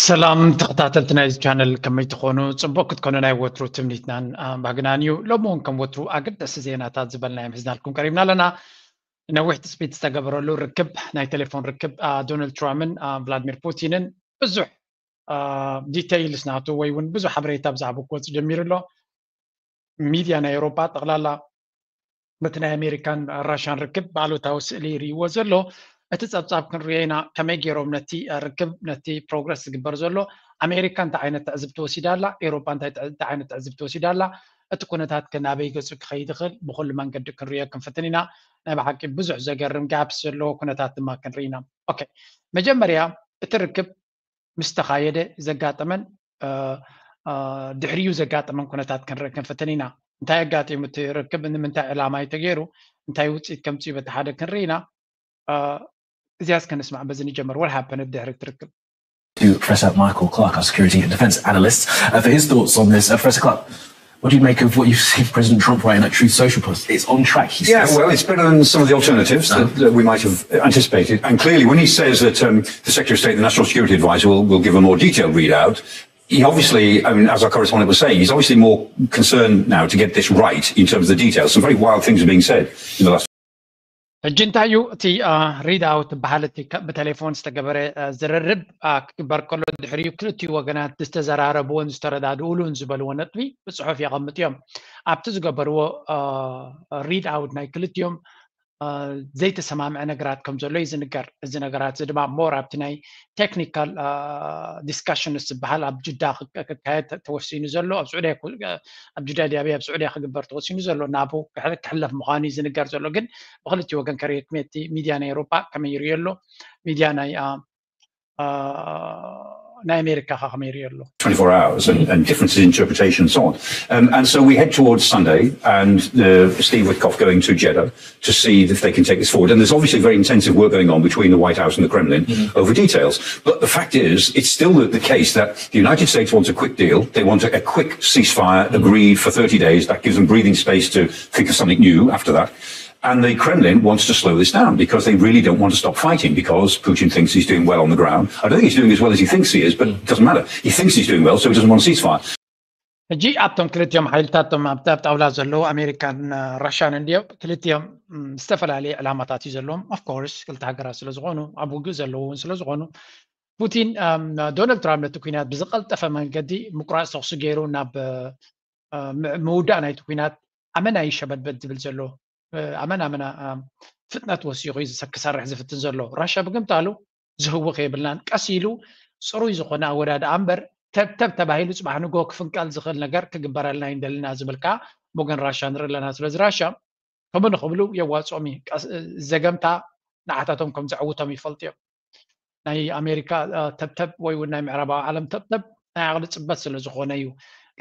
ሰላም ተኸታተልቲ ናይዚ ቻነል፣ ከመይ ትኾኑ? ጽቡቕ ክትኮኑ ናይ ወትሩ ትምኒትናን፣ አ፣ ባህግናን እዩ። ሎሚ እውን ከም ወትሩ ኣገደስቲ ዜናታት ዝበልናዮም ሒዝናልኩም ቀሪብና ኣለና። ነዊሕ ትጽቢት ዝተገበረሉ ርክብ፣ ናይ ቴሌፎን ርክብ፣ አ፣ ዶናልድ ትራምፕን፣ አ፣ ቭላድሚር ፑቲንን ብዙሕ፣ አ፣ ዲቴይልስ ናቱ ወይ እውን ብዙሕ ሓበሬታ ብዛዕባ ክወጽእ ጀሚሩ ኣሎ። ሚድያ ናይ ኤውሮጳ ጠቕላላ በቲ ናይ ኣሜሪካን ራሻን ርክብ ብኣሉታዊ ስእሊ ይርእይዎ ዘሎ። እቲ ጸብጻብ ክንርእዮ ኢና፣ ከመይ ገይሮም ነቲ ርክብ፣ ነቲ ፕሮግረስ ዝግበር ዘሎ፣ ኣሜሪካ እንታይ ዓይነት ትዕዝብቲ ወሲዳ ኣላ፣ ኤውሮጳ እንታይ ትዕ-፣ እንታይ ዓይነት ትዕዝብቲ ወሲዳ ኣላ፣ እቲ ኩነታት ከ ናበይ ገጹ ክኸይድ ይኽእል፣ ብኹሉ መንገዲ ክንርእዮ ክንፍትን ኢና። ናይ ብሓቂ ብዙሕ ዘገርም ጋፕስ ዘለዎ ኩነታት ድማ ክንርኢ ኢና። ኦኬ፣ መጀመርያ እቲ ርክብ ምስ ተኻየደ ዘጋጠመን፣ እ፣ እ፣ ድሕሪኡ ዘጋጠመን ኩነታት ክንርኢ ክንፍትን ኢና። እንታይ ኣጋጢሙ እቲ ርክብ፣ ንምንታይ ዕላማ እዩ ተገይሩ፣ እንታይ ውጽኢት ከምጽኡ በቲ ሓደ ክንርኢ ኢና። እ፣ እዚኣ እስከ ንስማዕ፣ በዚ ንጀምር። What happened ድሕሪ እቲ ርክብ? To Professor Michael Clarke, our security and defense analyst, uh, for his thoughts on this. Uh, Professor Clarke, what do you make of what you've seen President Trump writing at Truth Social post? It's on track, he Yeah, says. Well, it's better than some of the alternatives that, that we might have anticipated. And clearly, when he says that um, the Secretary of State, the National Security Advisor, will, will give a more detailed readout, he obviously, I mean, as our correspondent was saying, he's obviously more concerned now to get this right in terms of the details. Some very wild things are being said in the last ሕጂ እንታይ እዩ እቲ ሪድ ኣውት ዝበሃል፣ እቲ ከ-፣ ብቴሌፎን ዝተገበረ፣ አ፣ ዝርርብ፣ አ፣ ክግበር ከሎ ድሕሪኡ ክልቲኡ ወገናት ዝተዘራረብዎን ዝተረዳድኡሉን ዝበልዎ ነጥቢ ብጽሑፍ የቐምጡ እዮም። ኣብቲ ዝገበርዎ ሪድ ኣውት ናይ ክልቲኦም፣ አ፣ ዘይተሰማምዐ ነገራት ከም ዘሎ እዩ ዝንገር። እዚ ነገራት እዚ ድማ ሞር ኣብቲ ናይ ቴክኒካል ዲስካሽንስ ዝበሃል ኣብ ጅዳ ክካየድ ተወሲኑ ዘሎ፣ ኣብ ስዑድያ፣ ኣብ ጅዳ ድያበይ ኣብ ስዑድያ ክግበር ተወሲኑ ዘሎ ናብኡ ክሕለፍ ምዃኑ እዩ ዝንገር ዘሎ። ግን ብክልቲ ወገን ከሪክሜቲ ሚድያ ናይ ኤውሮጳ ከመይ ይርእዮ ኣሎ፣ ሚድያ ናይ ናይ ኣሜሪካ ከ ከመይ ይርእዮ ኣሎ? twenty-four hours and, and differences in interpretation and so on. Um, and so we head towards Sunday and uh, Steve Witkoff going to Jeddah to see if they can take this forward. And there's obviously very intensive work going on between the White House and the Kremlin over details. But the fact is, it's still the, the case that the United States wants a quick deal. They want a, a quick ceasefire agreed for thirty days. That gives them breathing space to think of something new after that. And the Kremlin wants to slow this down because they really don't want to stop fighting because Putin thinks he's doing well on the ground. I don't think he's doing as well as he thinks he is, but it doesn't matter. He thinks he's doing well, so he doesn't want a ceasefire. ሕጂ ኣብቶም ክልቲኦም ሓይልታት፣ እቶም ኣብቲ ኣብ ጣውላ ዘለዉ ኣሜሪካን ራሻን እንዲዮም። ክልቲኦም ም፣ ዝተፈላለየ ዕላማታት እዩ ዘለዎም። ኦፍኮርስ ክልተ ሃገራት ስለ ዝኾኑ፣ ኣብ ውግእ ዘለዉ እውን ስለ ዝኾኑ፣ ፑቲን፣ እም፣ ዶናልድ ትራምፕ ነቲ ኩናት ብዝቐልጠፈ መንገዲ ምቁራፅ ተኽሲ ገይሩ ናብ፣ እ፣ ም-፣ ምውዳእ ናይቲ ኩናት ኣመና እዩ ሸበድበድ ዝብል ዘሎ። እ፣ ኣመና ኣመና፣ እም፣ ፍጥነት ወሲኹ እዩ ዝሰ-፣ ክሰርሕ ዝፍትን ዘሎ። ራሻ ብግምታሉ ዝህውኽ የብልናን። ቀስ ኢሉ ጽሩይ ዝኾነ ኣወዳድኣ እምበር፣ ተብተብ ተባሂሉ ጽባሕ ንግሆ ክፍንቀል ዝኽእል ነገር ክግበረልና እዩ እንደልና ዝብል ከኣ ብወገን ራሻ ንርኢ ኣለና። ስለዚ ራሻ ከምኡ ንኽብሉ የዋጽኦም እዩ። ቀስ-፣ ዘገምታ ንዓታቶም ከም ዘዕውቶም ይፈልጡ እዮም። ናይ ኣሜሪካ፣ እ፣ ተብተብ ወይ እውን ናይ ምዕራባዊ ዓለም ተብተብ ናይ ዓቕሊ ጽበት ስለ ዝኾነ እዩ።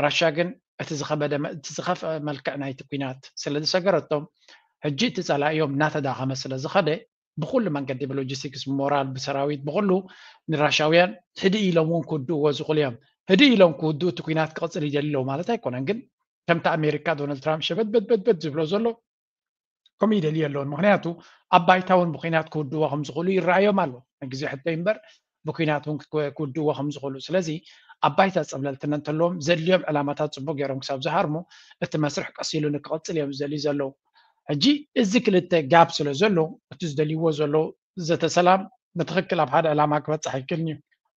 ራሻ ግን እቲ ዝኸበደ መ-፣ እቲ ዝኸፍአ መልክዕ ናይቲ ኩናት ስለ ዝሰገረቶም፣ ሕጂ እቲ ጸላኢኦም እናተዳኸመ ስለ ዝኸደ፣ ብኹሉ መንገዲ፣ ብሎጂስቲክስ፣ ብሞራል፣ ብሰራዊት፣ ብኹሉ ንራሻውያን ህድእ ኢሎም እውን ክውድእዎ ዝኽእሉ እዮም። ህድእ ኢሎም ክውድኡ እቲ ኩናት ክቕጽል ይደሊ ኣለዉ ማለት ኣይኮነን፣ ግን ከምቲ ኣሜሪካ ዶናልድ ትራምፕ ሸበድበድበድበድ ዝብሎ ዘሎ ከምኡ ይደልዩ ኣለውን። ምኽንያቱ ኣብ ባይታ እውን ብኩናት ክውድእዎ ከም ዝኽእሉ ይረኣዮም ኣሎ። ናይ ግዜ ሕቶ እዩ እምበር ብኩናት እውን ክክ-፣ ክውድእዎ ከም ዝኽእሉ። ስለዚ ኣብ ባይታ ጸብለልትነት እንተለዎም ዘድልዮም ዕላማታት ጽቡቅ ገይሮም ክሳብ ዝሃርሙ እቲ መስርሕ ቀስ ኢሉ ንክቕጽል እዮም ዝደልዩ ዘለዉ። ሕጂ እዚ ክልተ ጋፕ ስለ ዘሎ እቲ ዝደልይዎ ዘለዉ ዘተ ሰላም ብትኽክል ኣብ ሓደ ዕላማ ክበጽሕ ኣይክእልን እዩ።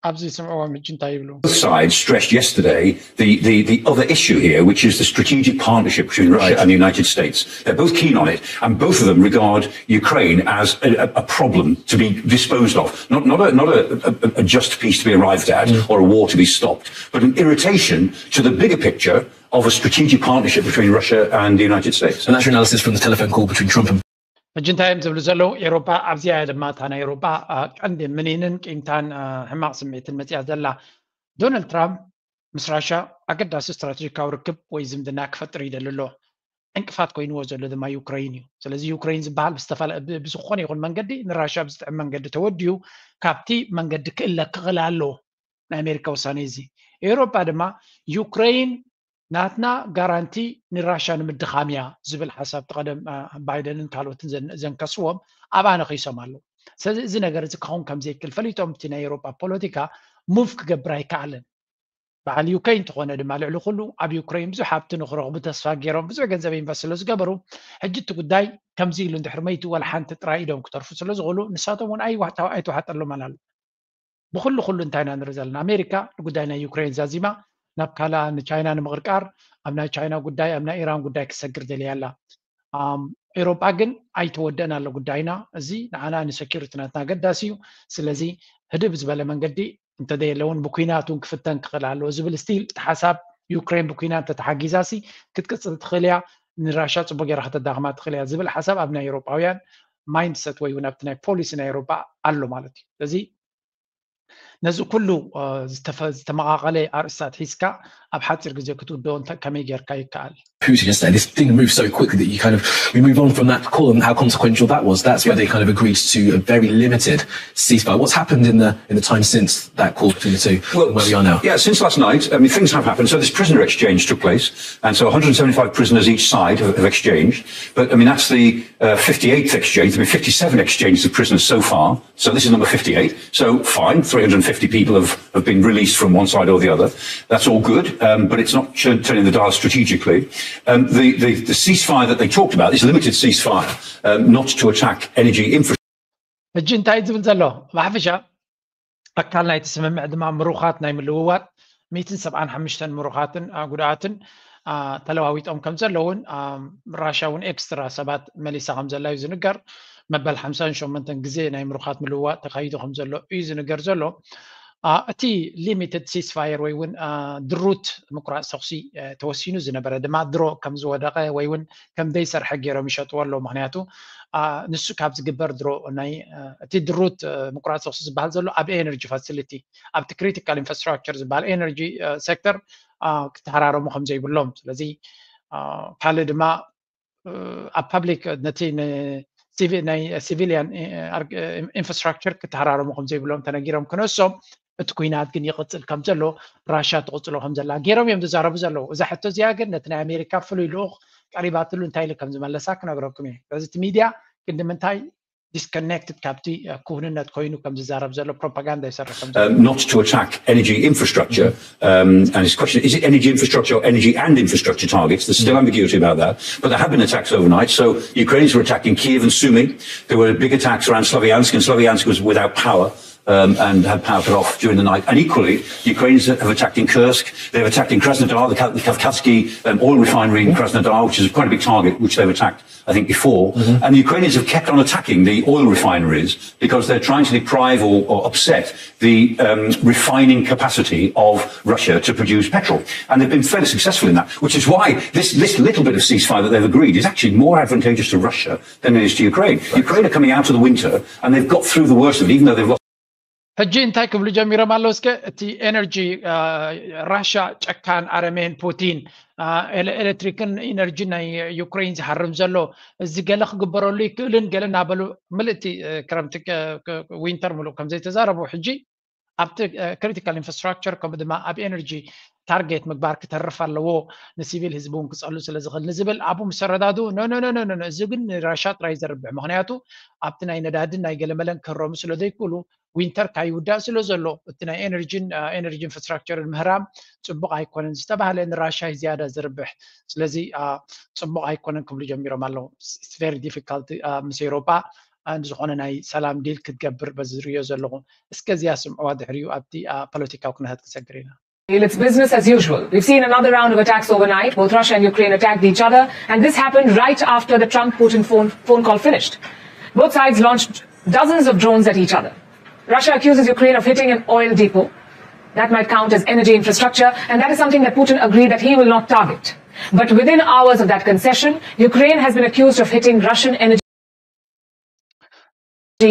ኣብዚ ስምዕዎም ሕጂ እንታይ ይብሉ? Both sides stressed yesterday the, the, the other issue here, which is the strategic partnership between Russia Right. and the United States. They're both keen on it, and both of them regard Ukraine as a, a, a problem to be disposed of. Not, not, a, not a, a, a just peace to be arrived at or a war to be stopped, but an irritation to the bigger picture of a strategic partnership between Russia and the United States. And that's your analysis from the telephone call between Trump and ሕጂ እንታይ እዮም ዝብሉ ዘለዉ? ኤውሮጳ ኣብዚኣ እያ ድማ፣ እታ ናይ ኤውሮጳ፣ አ፣ ቀንዲ ምኒንን ቂምታን፣ አ፣ ሕማቕ ስምዒትን መጺኣ ዘላ። ዶናልድ ትራምፕ ምስ ራሻ ኣገዳሲ ስትራቴጂካዊ ርክብ ወይ ዝምድና ክፈጥር ይደሊ ኣሎ። ዕንቅፋት ኮይንዎ ዘሎ ድማ ዩክረይን እዩ። ስለዚ ዩክረይን ዝበሃል ብዝተፈላ-፣ ብ-፣ ብዝኾነ ይኹን መንገዲ ንራሻ ብዝጥዕም መንገዲ ተወዲኡ ካብቲ መንገዲ ክእለ ክኽእል ኣለዎ። ናይ ኣሜሪካ ውሳኔ እዚ። ኤውሮጳ ድማ ዩክረይን ናትና ጋራንቲ ንራሻ ንምድኻም እያ ዝብል ሓሳብ እቲ ቀደም፣ አ፣ ባይደንን ካልኦትን ዘን-፣ ዘንከስዎም ኣብኣ ነኺሶም ኣለዉ። ስለዚ እዚ ነገር እዚ ክኸውን ከም ዘይክእል ፈሊጦም እቲ ናይ ኤውሮጳ ፖለቲካ ሙቭ ክገብር ኣይከኣለን። በዓል ዩክሬን እንተኾነ ድማ ልዕሊ ኩሉ ኣብ ዩክሬን ብዙሕ ሃብቲ ንክረኽቡ ተስፋ ገይሮም ብዙሕ ገንዘብ ኢንቨስት ስለ ዝገበሩ ሕጂ እቲ ጉዳይ ከምዚ ኢሉ እንድሕር መይቱ ወላ ሓንቲ ጥራይ ኢዶም ክተርፉ ስለ ዝኽእሉ ንሳቶም እውን ኣይዋሕታ- ኣይተዋሕጠሎም ኣላሉ። ብኩሉ ኩሉ እንታይ ኢና ንርኢ ዘለና? ኣሜሪካ ንጉዳይ ናይ ዩክሬን ዛዚማ ናብ ካልኣ ንቻይና ንምቕርቃር ኣብ ናይ ቻይና ጉዳይ ኣብ ናይ ኢራን ጉዳይ ክሰግር ደልያ ኣላ። ኣም፣ ኤሮጳ ግን ኣይተወደአን ኣሎ ጉዳይና። እዚ ንዓና ንሰኪሪቲ ናትና ኣገዳሲ እዩ። ስለዚ ህድእ ብዝበለ መንገዲ እንተዘየለ እውን ብኩናት እውን ክፍተን ክኽእል ኣለዎ ዝብል ስቲል እቲ ሓሳብ ዩክሬን ብኩናት እንተተሓጊዛሲ ክትቅፅል ትኽእል እያ፣ ንራሻ ፅቡቅ ገይራ ከተዳኽማ ትኽእል እያ ዝብል ሓሳብ ኣብ ናይ ኤሮጳውያን ማይንድሰት ወይ እውን ኣብቲ ናይ ፖሊሲ ናይ ኤሮጳ ኣሎ ማለት እዩ። ስለዚ ነዚ ኩሉ ዝተመቃቀለ ኣርእስታት ሒዝካ ኣብ ሓፂር ግዜ ክትውደኦ ከመይ ጌርካ ይከኣል? Putin yesterday, this thing moves so quickly that you kind of we move on from that call and how consequential that was. That's where they kind of agreed to a very limited ceasefire. What's happened in the in the time since that call between the two? Well, where we are now? Yeah, since last night, I mean, things have happened. So this prisoner exchange took place, and so one hundred seventy-five prisoners each side have, have exchanged. But I mean, that's the uh, fifty-eighth exchange. There have been fifty-seven exchanges of prisoners so far. So this is number fifty-eight. So fine, three hundred fifty people have, have been released from one side or the other. That's all good, um, but it's not turning the dial strategically. Um, the, the, the ceasefire that they talked about is limited ceasefire, um, not to attack energy infrastructure. ሕጂ እንታይ ዝብል ዘሎ ብሓፈሻ ኣካል ናይቲ ስምምዕ ድማ ምሩኻት ናይ ምልውዋጥ ሚእትን ሰብዓን ሓሙሽተን ምሩኻትን ጉድኣትን ተለዋዊጦም ከም ዘለውን ራሻ እውን ኤክስትራ ሰባት መሊሳ ከም ዘላ እዩ ዝንገር። መበል ሓምሳን ሸሞንተን ግዜ ናይ ምሩኻት ምልውዋጥ ተካይዱ ከም ዘሎ እዩ ዝንገር ዘሎ። እቲ ሊሚትድ ሲስፋየር ወይ እውን ድሩት ምቁራፅ ተኩሲ ተወሲኑ ዝነበረ ድማ ድሮ ከም ዝወደቀ ወይ እውን ከም ዘይሰርሐ ገይሮም ይሸጥዎ ኣለዉ። ምክንያቱ ንሱ ካብ ዝግበር ድሮ ናይ እቲ ድሩት ምቁራፅ ተኩሲ ዝበሃል ዘሎ ኣብ ኤነርጂ ፋሲሊቲ ኣብቲ ክሪቲካል ኢንፍራስትራክቸር ዝበሃል ኤነርጂ ሴክተር ክተሃራረሙ ከም ዘይብሎም። ስለዚ ካልእ ድማ ኣብ ፓብሊክ ነቲ ናይ ሲቪልያን ኢንፍራስትራክቸር ክተሃራረሙ ከም ዘይብሎም ተነጊሮም ክነሶም እቲ ኩናት ግን ይቕፅል ከም ዘሎ ራሻ ትቕፅሎ ከም ዘላ ገይሮም እዮም ዝዛረቡ ዘለዉ። እዛ ሕቶ እዚኣ ግን ነቲ ናይ ኣሜሪካ ፍሉይ ልኡኽ ቀሪባትሉ እንታይ ኢሉ ከም ዝመለሳ ክነግረኩም እዩ። ስለዚ እቲ ሚድያ ግን ንምንታይ ዲስኮኔክትድ ካብቲ ክውንነት ኮይኑ ከም ዝዛረብ ዘሎ ፕሮፓጋንዳ ይሰርሕ ከም ዘሎ not to attack energy infrastructure. Um, and his question is it energy infrastructure or energy and infrastructure targets? There's still ambiguity about that, but there have been attacks overnight. So Ukrainians were attacking Kiev and Sumy. There were big attacks around Sloviansk, and Sloviansk was without power. Um, and had power cut off during the night. And equally, the Ukrainians have attacked in Kursk, they've attacked in Krasnodar, the, the Kavkazsky um, oil refinery in Krasnodar, which is quite a big target, which they've attacked, I think, before. Mm-hmm. And the Ukrainians have kept on attacking the oil refineries because they're trying to deprive or, or upset the um, refining capacity of Russia to produce petrol. And they've been fairly successful in that, which is why this, this little bit of ceasefire that they've agreed is actually more advantageous to Russia than it is to Ukraine. Ukraine are coming out of the winter and they've got through the worst of it, even though they've lost ሕጂ እንታይ ክብሉ ጀሚሮም ኣለዉ? እስከ እቲ ኤነርጂ ራሻ ጨካን ኣረሜን ፑቲን ኤሌክትሪክን ኢነርጂ ናይ ዩክሬን ዝሃርም ዘሎ እዚ ገለ ክግበረሉ ይክእልን ገለ እናበሉ ምልእቲ ክረምቲ ዊንተር ምሉእ ከም ዘይተዛረቡ ሕጂ ኣብቲ ክሪቲካል ኢንፍራስትራክቸር ከምኡ ድማ ኣብ ኤነርጂ ታርጌት ምግባር ክተርፍ ኣለዎ ንሲቪል ህዝቢ እውን ክፀሉ ስለ ዝኽእል ንዝብል ኣብኡ ምስ ተረዳድኡ ኖ ኖ ኖ እዚ ግን ንራሻ ጥራይ ዘርብሕ ምክንያቱ ኣብቲ ናይ ነዳድን ናይ ገለመለን ክህረሙ ስለ ዘይክእሉ ዊንተር ካይውዳእ ስለ ዘሎ እቲ ናይ ኤነርጂን ኤነርጂ ኢንፍራስትራክቸርን ምህራም ፅቡቅ ኣይኮነን ዝተባህለ ንራሻ ዝያዳ ዝርብሕ ስለዚ ፅቡቅ ኣይኮነን ክብሉ ጀሚሮም ኣለዉ very difficult ምስ ኤሮጳ ዝኾነ ናይ ሰላም ዲል ክትገብር በዚ ዝርእዮ ዘለኹ እስከ እዚኣ ስምዕዋ ድሕሪኡ ኣብቲ ፖለቲካዊ ኩነታት ክሰግር ኢና It's business as usual. We've seen another round of attacks overnight. Both Russia and Ukraine attacked each other, and this happened right after the Trump Putin phone, phone call finished. Both sides launched dozens of drones at each other. Russia accuses Ukraine of hitting an oil depot. That might count as energy infrastructure, and that is something that Putin agreed that he will not target. But within hours of that concession, Ukraine has been accused of hitting Russian energy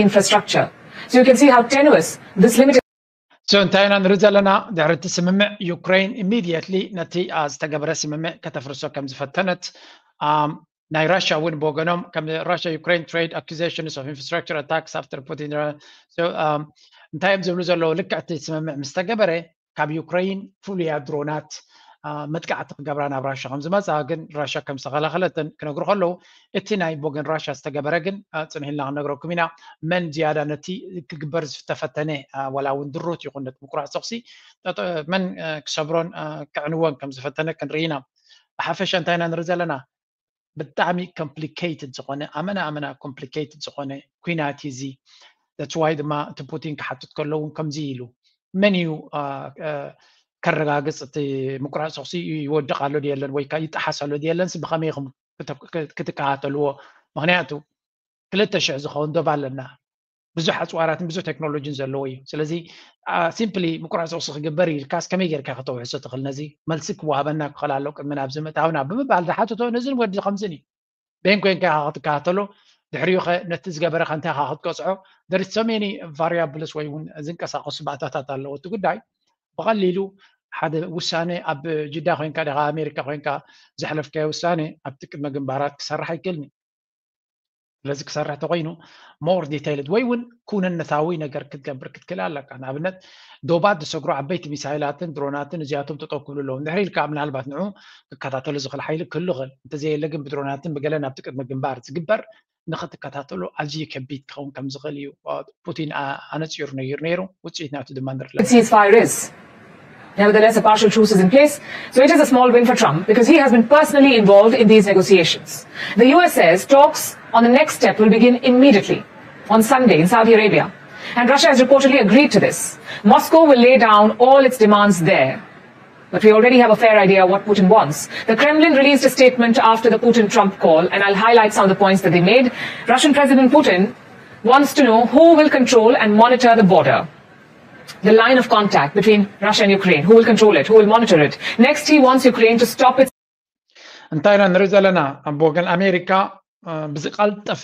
infrastructure. So you can see how tenuous this limited So እንታይ ኢና ንርኢ ዘለና ድሕሪ እቲ ስምምዕ ዩክሬን ኢሚድየትሊ ነቲ ዝተገበረ ስምምዕ ከተፍርሶ ከም ዝፈተነት ናይ ራሽያ እውን ብወገኖም ከም ራሽያ ዩክሬን trade accusations of infrastructure attacks after Putin እንታይ እዮም ዝብሉ ዘለዉ ልክዕ እቲ ስምምዕ ምስ ተገበረ ካብ ዩክሬን ፍሉያ ድሮናት መጥቃዕቲ ክገብራ ናብ ራሻ ከም ዝመፃ ግን ራሻ ከም ዝተኸላኸለተን ክነግሩ ከለዉ እቲ ናይ ብወገን ራሻ ዝተገበረ ግን ፅንሒልና ክንነግረኩም ኢና። መን ዝያዳ ነቲ ክግበር ዝተፈተነ ዋላ እውን ድሩት ይኹን ነቲ ምቁራፅ ተኹሲ መን ክሰብሮን ክዕንወን ከም ዝፈተነ ክንርኢ ኢና። ብሓፈሻ እንታይ ኢና ንርኢ ዘለና? ብጣዕሚ complicated ዝኾነ ኣመና ኣመና complicated ዝኾነ ኩናት እዚ that's why ድማ እቲ ፑቲን ክሓትት ከሎ እውን ከምዚ ኢሉ መን እዩ ከረጋግፅ እቲ ምቁራፅ ተኹሲ ይወድቕ ኣሎ ድየለን ወይ ከዓ ይጠሓስ ኣሎ ድየለን ብኸመይ ክትከታተልዎ? ምክንያቱ ክልተ ሽሕ ዝኸውን ዶብ ኣለና። ብዙሕ ኣፅዋራትን ብዙሕ ቴክኖሎጂን ዘለዎ እዩ። ስለዚ simply ምቁራፅ ተኹሲ ክግበር ኢልካስ ከመይ ጌርካ ከተውሕሶ ትኽእል? ነዚ መልሲ ክወሃበና ክኽእል ኣሎ ቅድሚ ናብዚ ምእታውና ብምባል ዝሓተቶ ነዝን ወዲ ከምዝን እዩ። በይን ኮይንካ ኢኻ ክትከታተሎ። ድሕሪኡ ኸ ነቲ ዝገበረ ከ እንታይ ኢኻ ክትቀፅዖ? There is so many variables ወይ እውን ዝንቀሳቐሱ ባእታታት ኣለዎ እቲ ጉዳይ። ብቐሊሉ ሓደ ውሳነ ኣብ ጅዳ ኮይንካ ዲኻ ኣሜሪካ ኮይንካ ዘሕለፍካዮ ውሳነ ኣብቲ ቅድመ ግንባራት ክሰርሕ ኣይክእልን እዩ። ስለዚ ክሰርሕ ተኮይኑ more detailed ወይ እውን ኩንነታዊ ነገር ክትገብር ክትክእል ኣለካ። ንኣብነት ዶባት ዝሰግሩ ዓበይቲ ሚሳይላትን ድሮናትን እዚኣቶም ጠጠው ክብሉ ኣለዎም። ድሕሪ ኢልካ ምናልባት ንዑ ክከታተሉ ዝኽእል ሓይሊ ክህሉ ይኽእል። እንተዘየለ ግን ብድሮናትን ብገለ ናብቲ ቅድሚ ግንባር ዝግበር ንኽትከታተሉ ኣዝዩ ከቢድ ክኸውን ከም ዝኽእል እዩ ፑቲን ኣነፂሩ ነጊሩ ነይሩ። ውፅኢት ናቱ ድማ ንርኢ ኣለና። ceasefire is. Nevertheless, a partial truce is in place, so it is a small win for Trump because he has been personally involved in these negotiations. The U S says talks on the next step will begin immediately on Sunday in Saudi Arabia, and Russia has reportedly agreed to this. Moscow will lay down all its demands there. But we already have a fair idea what Putin wants. The Kremlin released a statement after the Putin Trump call, and I'll highlight some of the points that they made. Russian President Putin wants to know who will control and monitor the border, the line of contact between Russia and Ukraine. Who will control it? Who will monitor it? Next, he wants Ukraine to stop its እንታይ ኢና ንርኢ ዘለና? ኣብ ወገን ኣሜሪካ ብዝቀልጠፈ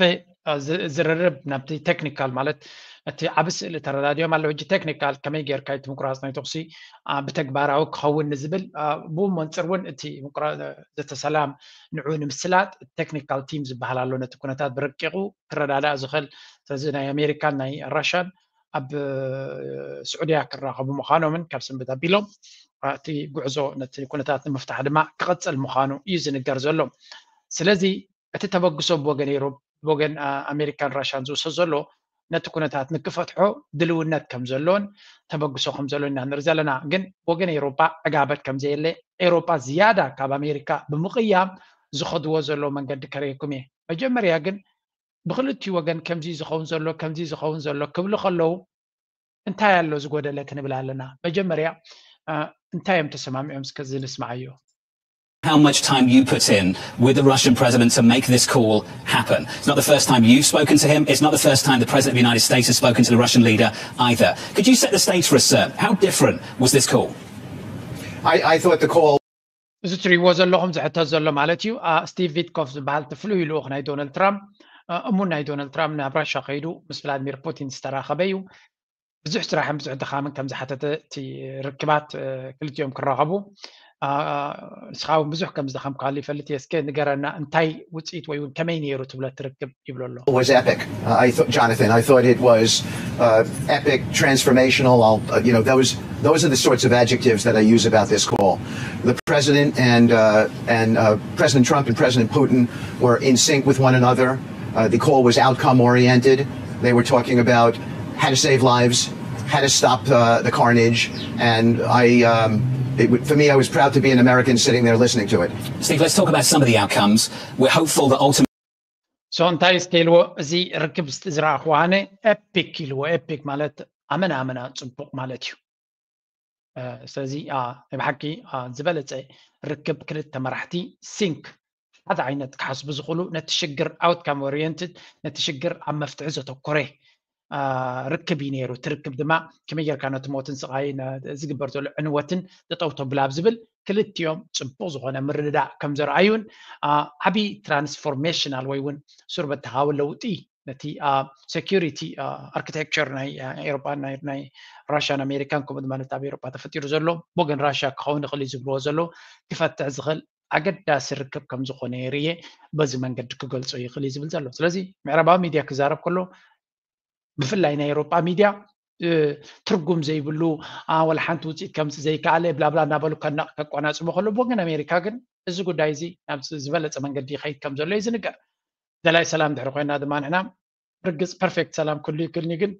ዝርርብ ናብቲ ቴክኒካል ማለት እቲ ዓብ ስእሊ ተረዳድዮም ኣለዉ። ሕጂ ቴክኒካል ከመይ ጌርካ እቲ ምቁራፅ ናይ ተኩሲ ብተግባራዊ ክኸውን ንዝብል ብኡ መንፅር እውን እቲ ዘተሰላም ንዑ ንምስላጥ ቴክኒካል ቲም ዝበሃል ኣሎ ነቲ ኩነታት ብረቂቑ ክረዳዳእ ዝኽእል። ስለዚ ናይ ኣሜሪካን ናይ ራሻን ኣብ ስዑድያ ክራኸቡ ምዃኖምን ካብ ሰንበት ኣቢሎም እቲ ጉዕዞ ነቲ ኩነታት ንምፍታሕ ድማ ክቐፅል ምዃኑ እዩ ዝንገር ዘሎ። ስለዚ እቲ ተበግሶ ብወገን ኤሮብ ብወገን ኣሜሪካን ራሻን ዝውሰድ ዘሎ ነቲ ኩነታት ንክፈትሖ ድልውነት ከም ዘሎን ተበግሶ ከም ዘሎን ኢና ንርኢ ዘለና። ግን ብወገን ኤሮጳ ዕጋበት ከም ዘየለ ኤሮጳ ዝያዳ ካብ ኣሜሪካ ብምቕያም ዝኸድዎ ዘሎ መንገዲ ከርእየኩም እየ። መጀመርያ ግን ብክልቲኡ ወገን ከምዚ ዝኸውን ዘሎ ከምዚ ዝኸውን ዘሎ ክብሉ ከለዉ እንታይ ኣሎ ዝጎደለ ክንብል ኣለና። መጀመርያ እንታይ እዮም ተሰማሚዖም እስከ ዝንስማዓዮ። How much time you put in with the Russian president to make this call happen. It's not the first time you've spoken to him. It's not the first time the president of the United States has spoken to the Russian leader either. Could you set the stage for us, sir? How different was this call? I, I thought the call እዚ ትሪእዎ ዘለኹም ዝሕተት ዘሎ ማለት እዩ። ስቲቭ ቪትኮፍ ዝበሃል እቲ ፍሉይ ልኡኽ ናይ ዶናልድ ትራምፕ እሙን ናይ ዶናልድ ትራምፕ ናብ ራሻ ከይዱ ምስ ቭላድሚር ፑቲን ዝተራኸበ እዩ። ብዙሕ ስራሕን ብዙሕ ድኻምን ከም ዝሓተተ እቲ ርክባት ክልቲኦም ክራኸቡ ንስኻ እውን ብዙሕ ከም ዝደኸምካሉ ይፈልጥ እየ። እስከ ንገረና እንታይ ውፅኢት ወይ እውን ከመይ ነይሩ ትብሎ እቲ ርክብ ይብሎ ኣሎ። was epic. Uh, I thought, Jonathan, I thought it was uh, epic, transformational. I'll, uh, you know, those those are the sorts of adjectives that I use about this call. The president and uh, and uh, President Trump and President Putin were in sync with one another. Uh, the call was outcome oriented. They were talking about how to save lives, how to stop uh, the carnage, and I, um, it, for me, I was proud to be an American sitting there listening to it. Steve, let's talk about some of the outcomes. We're hopeful that ultimately. So እንታይ እስከ ኢልዎ እዚ ርክብ ዝረኣኽዎ ኣነ ኤፒክ ኢልዎ። ኤፒክ ማለት ኣመና ኣመና ፅቡቕ ማለት እዩ። ስለዚ ናይ ብሓቂ ዝበለፀ ርክብ ክልተ መራሕቲ ሲንክ ሓደ ዓይነት ክሓስቡ ዝኽእሉ ነቲ ሽግር ኣውትካም ኦሪየንትድ ነቲ ሽግር ኣብ መፍትሒ ዘተኮረ ርክብ እዩ ነይሩ። እቲ ርክብ ድማ ከመይ ጌርካ ነቲ ሞትን ስቓይን ዝግበር ዘሎ ዕንወትን ጠጠው ተብሎ ኣብ ዝብል ክልቲኦም ፅቡቕ ዝኾነ ምርድዳእ ከም ዘርኣዩን ዓብዪ ትራንስፎርሜሽናል ወይ እውን ሱር በተኻዊ ለውጢ ነቲ ሴኪሪቲ ኣርኪቴክቸር ናይ ኤሮጳ ናይ ራሽያን ኣሜሪካን ከምኡ ድማ ነቲ ኣብ ኤሮጳ ተፈጢሩ ዘሎ ብወገን ራሽያ ክኸውን ይኽእል እዩ ዝብልዎ ዘለዉ ክፈትሕ ዝኽእል ኣገዳሲ ርክብ ከም ዝኾነ የርእየ በዚ መንገዲ ክገልጾ ይኽእል እዩ ዝብል ዘሎ። ስለዚ ምዕራባዊ ሚድያ ክዛረብ ከሎ ብፍላይ ናይ ኤሮጳ ሚድያ ትርጉም ዘይብሉ፣ ወላ ሓንቲ ውፅኢት ከምፂ ዘይከኣለ ብላብላ እናበሉ ከቆናፅቡ ከሎ፣ ብወገን ኣሜሪካ ግን እዚ ጉዳይ እዚ ናብ ዝበለፀ መንገዲ ይኸይድ ከም ዘሎ እዩ ዝንገር። ደላይ ሰላም ድሕሪ ኮይና ድማ ንሕና ርግፅ ፐርፌክት ሰላም ክሉ ይክልኒ፣ ግን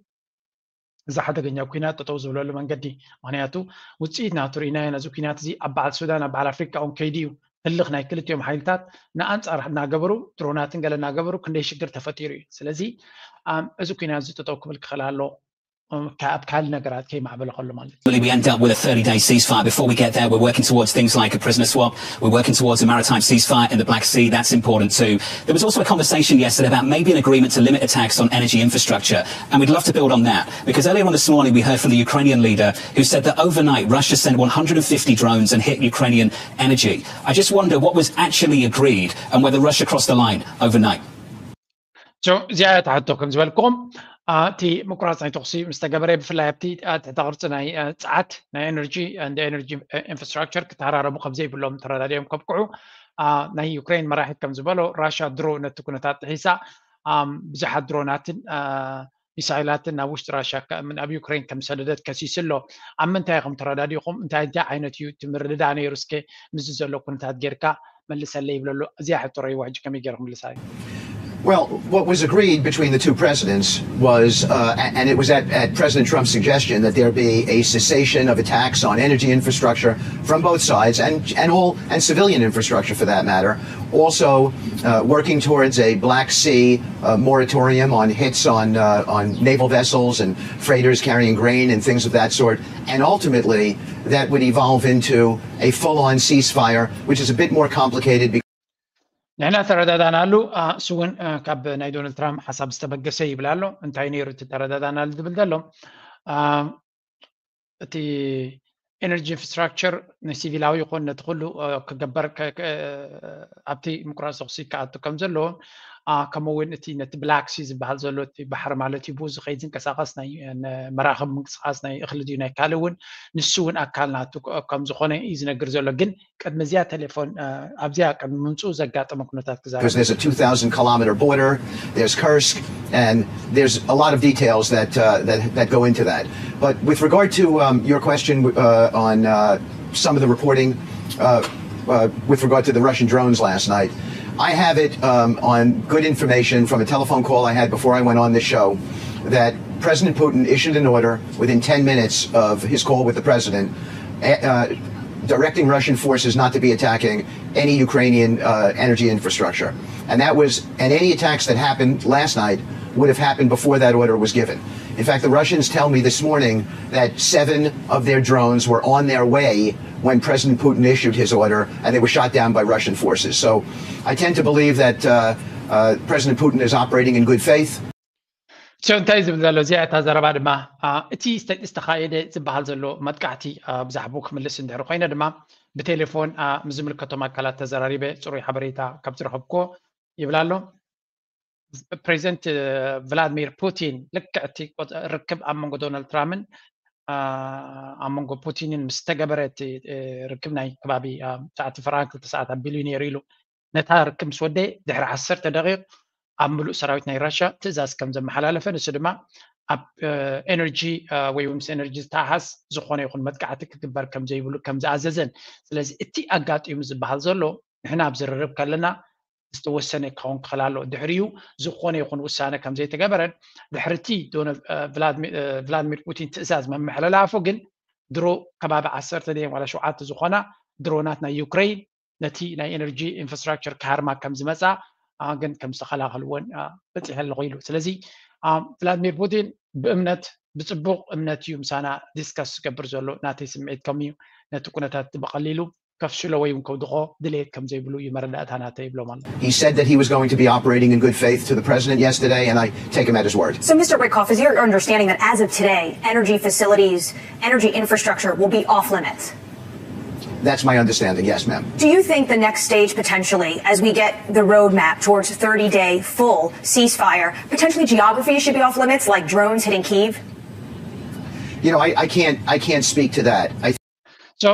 እዚ ሓደገኛ ኩናት ጠጠው ዝብለሉ መንገዲ፣ ምክንያቱ ውፅኢት ናቱ ርኢናዮ። ነዚ ኩናት እዚ ኣብ በዓል ሱዳን ኣብ በዓል ኣፍሪካ እውን ከይዱ እዩ። ህልኽ ናይ ክልቲኦም ሓይልታት ንኣንፃር እናገበሩ፣ ድሮናትን ገለ እናገበሩ ክንደይ ሽግር ተፈጢሩ እዩ። ስለዚ እዚ ኩናት እዚ ጠጠው ክብል ክኽእል ኣሎ ኣብ ካልእ ነገራት ከይማዕበለ ከሎ ማለት እዩ። We end up with a thirty day ceasefire. Before we get there, we're working towards things like a prisoner swap. We're working towards a maritime ceasefire in the Black Sea. That's important too. There was also a conversation yesterday about maybe an agreement to limit attacks on energy infrastructure. And we'd love to build on that, because earlier on this morning we heard from the Ukrainian leader, who said that overnight Russia sent one hundred fifty drones and hit Ukrainian energy. I just wonder what was actually agreed and whether Russia crossed the line overnight. እዚኣ እያ ትሕቶ። ከም ዝበልኩም፣ እቲ ምቁራፅ ናይ ተኹሲ ምስ ተገበረ፣ ብፍላይ ኣብቲ ትሕተ ቅርፂ ናይ ፀዓት፣ ናይ ኤነርጂ፣ ኤነርጂ ኢንፍራስትራክቸር ክተሃራረሙ ከም ዘይብሎም ተረዳዲኦም ከብቅዑ፣ ናይ ዩክሬን መራሒ ከም ዝበሎ፣ ራሽያ ድሮ ነቲ ኩነታት ጥሒሳ ብዙሓት ድሮናትን ሚሳይላትን ናብ ውሽጢ ራሽያ ኣብ ዩክሬን ከም ሰደደት ከሲሱ ኣሎ። ኣብ ምንታይ ኢኹም ተረዳዲኹም? እንታይ እንታይ ዓይነት እዩ እቲ ምርድዳ ነይሩ? እስከ ምስዚ ዘሎ ኩነታት ጌርካ መልሰለይ ይብለሉ። እዚኣ ሕቶ ረይዋ ሕጂ ከመይ ገይርኩም ምልሳ እዩ? Well, what was agreed between the two presidents was, uh, and it was at, at President Trump's suggestion, that there be a cessation of attacks on energy infrastructure from both sides and, and all and civilian infrastructure for that matter. Also, uh, working towards a Black Sea uh, moratorium on hits on uh, on naval vessels and freighters carrying grain and things of that sort. And ultimately, that would evolve into a full-on ceasefire, which is a bit more complicated. ንሕና ተረዳዳናሉ። እሱ እውን ካብ ናይ ዶናልድ ትራምፕ ሓሳብ ዝተበገሰ ይብል ኣሎ። እንታይ ነይሩ እቲ ተረዳዳናሉ ዝብል ዘሎ? እቲ ኤነርጂ ኢንፍራስትራክቸር ንሲቪላዊ ይኹን ነቲ ኩሉ ክገበር ኣብቲ ምቁራፅ ተኹሲ ክኣቱ ከም ዘለዎን ከምኡ እውን እቲ ነቲ ብላክ ሲ ዝበሃል ዘሎ እቲ ባሕሪ ማለት እዩ፣ ብኡ ዝኸይድ ዝንቀሳቐስ ናይ መራኽብ ምንቅስቃስ ናይ እኽሊ ድዩ ናይ ካልእ እውን ንሱ እውን ኣካል ናቱ ከም ዝኾነ እዩ ዝነግር ዘሎ። ግን ቅድሚ እዚኣ ቴሌፎን ኣብዚኣ ቅድሚ ምምፅኡ ዘጋጠመ ኩነታት ክዛረብ። There's a two thousand kilometer border, there's Kursk, and there's a lot of details that, uh, that, that go into that. But with regard to um, your question uh, on uh, some of the reporting uh, uh, with regard to the Russian drones last night, I have it um, on good information from a telephone call I had before I went on this show that President Putin issued an order within ten minutes of his call with the president uh, directing Russian forces not to be attacking any Ukrainian uh, energy infrastructure. And that was, and any attacks that happened last night would have happened before that order was given. In fact, the Russians tell me this morning that seven of their drones were on their way when President Putin issued his order, and they were shot down by Russian forces. So I tend to believe that uh, uh, President Putin is operating in good faith. ሶ እንታይ ዝብል ዘሎ እዚኣ እታ ዘረባ ድማ እቲ ዝተኻየደ ዝበሃል ዘሎ መጥቃዕቲ ብዛዕባኡ ክምልስ እንድሕር ኮይነ ድማ ብቴሌፎን ምስ ዝምልከቶም ኣካላት ተዘራሪበ ፅሩይ ሓበሬታ ካብ ዝረኸብኩዎ ይብል ኣሎ። ፕሬዚደንት ቭላድሚር ፑቲን ልክዕ እቲ ርክብ ኣብ መንጎ ዶናልድ ትራምፕን ኣብ መንጎ ፑቲንን ምስ ተገበረ እቲ ርክብ ናይ ከባቢ ሰዓት ፈረቓ ክልተ ሰዓት ኣቢሉ እዩ ነይሩ ኢሉ ነታ ርክብ ምስ ወደየ ድሕሪ ዓሰርተ ደቂቕ ኣብ ምሉእ ሰራዊት ናይ ራሽያ ትእዛዝ ከም ዘመሓላለፈ፣ ንሱ ድማ ኣብ ኤነርጂ ወይ ምስ ኤነርጂ ዝተሓሓዝ ዝኾነ ይኹን መጥቃዕቲ ክግበር ከም ዘይብሉ ከም ዝኣዘዘን፣ ስለዚ እቲ ኣጋጢሙ ዝበሃል ዘሎ ንሕና ኣብ ዝርርብ ከለና ዝተወሰነ ክኸውን ክኽእል ኣለዎ። ድሕሪኡ ዝኾነ ይኹን ውሳነ ከም ዘይተገበረን ድሕሪ እቲ ቭላድሚር ፑቲን ትእዛዝ ምምሕልላፉ ግን ድሮ ከባቢ ዓሰርተ ድየን ዋላ ሸውዓተ ዝኾና ድሮናት ናይ ዩክሬን ነቲ ናይ ኤነርጂ ኢንፍራስትራክቸር ክሃርማ ከም ዝመፃ ግን ከም ዝተኸላኸልዎን በፂሐ ኣለኹ ኢሉ። ስለዚ ቭላድሚር ፑቲን ብእምነት ብፅቡቕ እምነት እዩ ምሳና ዲስከስ ዝገብር ዘሎ። ናተይ ስምዒት ከም እዩ ነቲ ኩነታት ብቐሊሉ ከፍሽሎ ወይ እውን ከውድቖ ድሌት ከም ዘይብሉ እዩ መረዳእታ ናተይ ይብሎም ኣሎ። He said that he was going to be operating in good faith to the president yesterday, and I take him at his word. So, Mister Witkoff, is your understanding that as of today, energy facilities, energy infrastructure will be off limits? That's my understanding, yes, ma'am. Do you think the next stage potentially, as we get the roadmap towards thirty day full ceasefire, potentially geography should be off limits, like drones hitting Kyiv? You know, I, I can't I can't speak to that. I so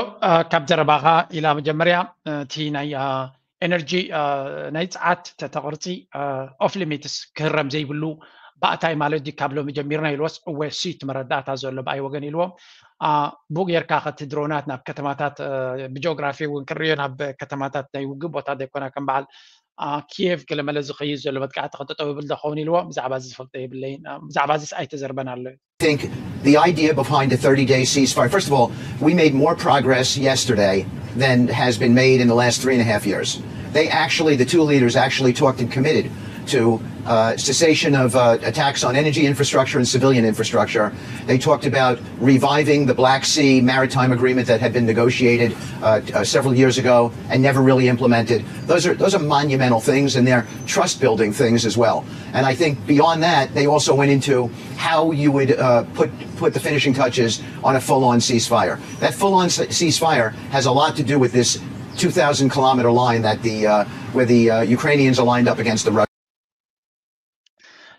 ካብ ዘረባኻ ኢላ መጀመርያ እቲ ናይ ኤነርጂ ናይ ፀዓት ተተቕርፂ ኦፍ ሊሚትስ ክህረም ዘይብሉ ባእታይ ማለት ድዩ ካብ ሎሚ ጀሚርና ኢልዎስ፣ እወ፣ እሱ እቲ መረዳእታ ዘሎ ብኣይ ወገን ኢልዎ። ብኡ ጌርካ ከቲ ድሮናት ናብ ከተማታት፣ ብጂኦግራፊ እውን ክርእዮ ናብ ከተማታት ናይ ውግእ ቦታ ዘይኮና ከም በዓል ኪየቭ ገለመለ ዝኸይድ ዘሎ መጥቃዕቲ ክጠጠው ይብል ዶ ኸውን ኢልዎ። ብዛዕባ እዚ ዝፈልጦ የብለይን። ብዛዕባ እዚስ ኣይተዘርበን ኣሎ። Think the idea behind a thirty day ceasefire. First of all, we made more progress yesterday than has been made in the last three and a half years. They actually, the two leaders actually talked and committed to uh, cessation of uh, attacks on energy infrastructure and civilian infrastructure. They talked about reviving the Black Sea Maritime Agreement that had been negotiated uh, uh, several years ago and never really implemented. Those are, those are monumental things, and they're trust building things as well. And I think beyond that, they also went into how you would uh, put, put the finishing touches on a full on ceasefire. That full on ceasefire has a lot to do with this two thousand kilometer line that the, uh, where the uh, Ukrainians are lined up against the Russians.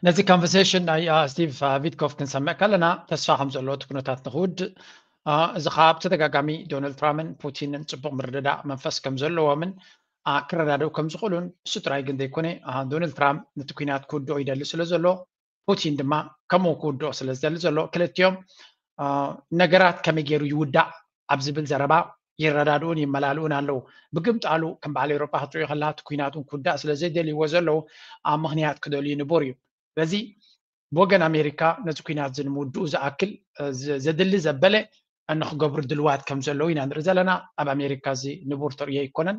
ነዚ ኮንቨርሴሽን ናይ ስቲቭ ቪትኮፍ ክንሰምዕ ከለና ተስፋ ከም ዘለዎ እቲ ኩነታት ንክውድእ፣ እዚ ከዓ ብተደጋጋሚ ዶናልድ ትራምፕን ፑቲንን ፅቡቅ ምርድዳእ መንፈስ ከም ዘለዎምን ክረዳድኡ ከም ዝኽእሉን፣ እሱ ጥራይ ግን ዘይኮነ፣ ዶናልድ ትራምፕ ነቲ ኩናት ክውድኦ ይደሊ ስለ ዘሎ፣ ፑቲን ድማ ከምኡ ክውድኦ ስለ ዝደሊ ዘሎ፣ ክልቲኦም ነገራት ከመይ ገይሩ ይውዳእ ኣብ ዝብል ዘረባ ይረዳድኡን ይመላልኡን ኣለዉ። ብግምጣሉ ከም በዓል ኤውሮጳ ክትሪኦ ከለካ እቲ ኩናት እውን ክውዳእ ስለ ዘይደልይዎ ዘለዉ ኣብ ምኽንያት ክደልዩ ንቡር እዩ። ስለዚ ብወገን ኣሜሪካ ነዚ ኩናት እዚ ንምውድኡ ዝኣክል ዘድሊ ዘበለ ንክገብሩ ድልዋት ከም ዘለዉ ኢና ንርኢ ዘለና። ኣብ ኣሜሪካ እዚ ንቡር ተርእዮ ኣይኮነን።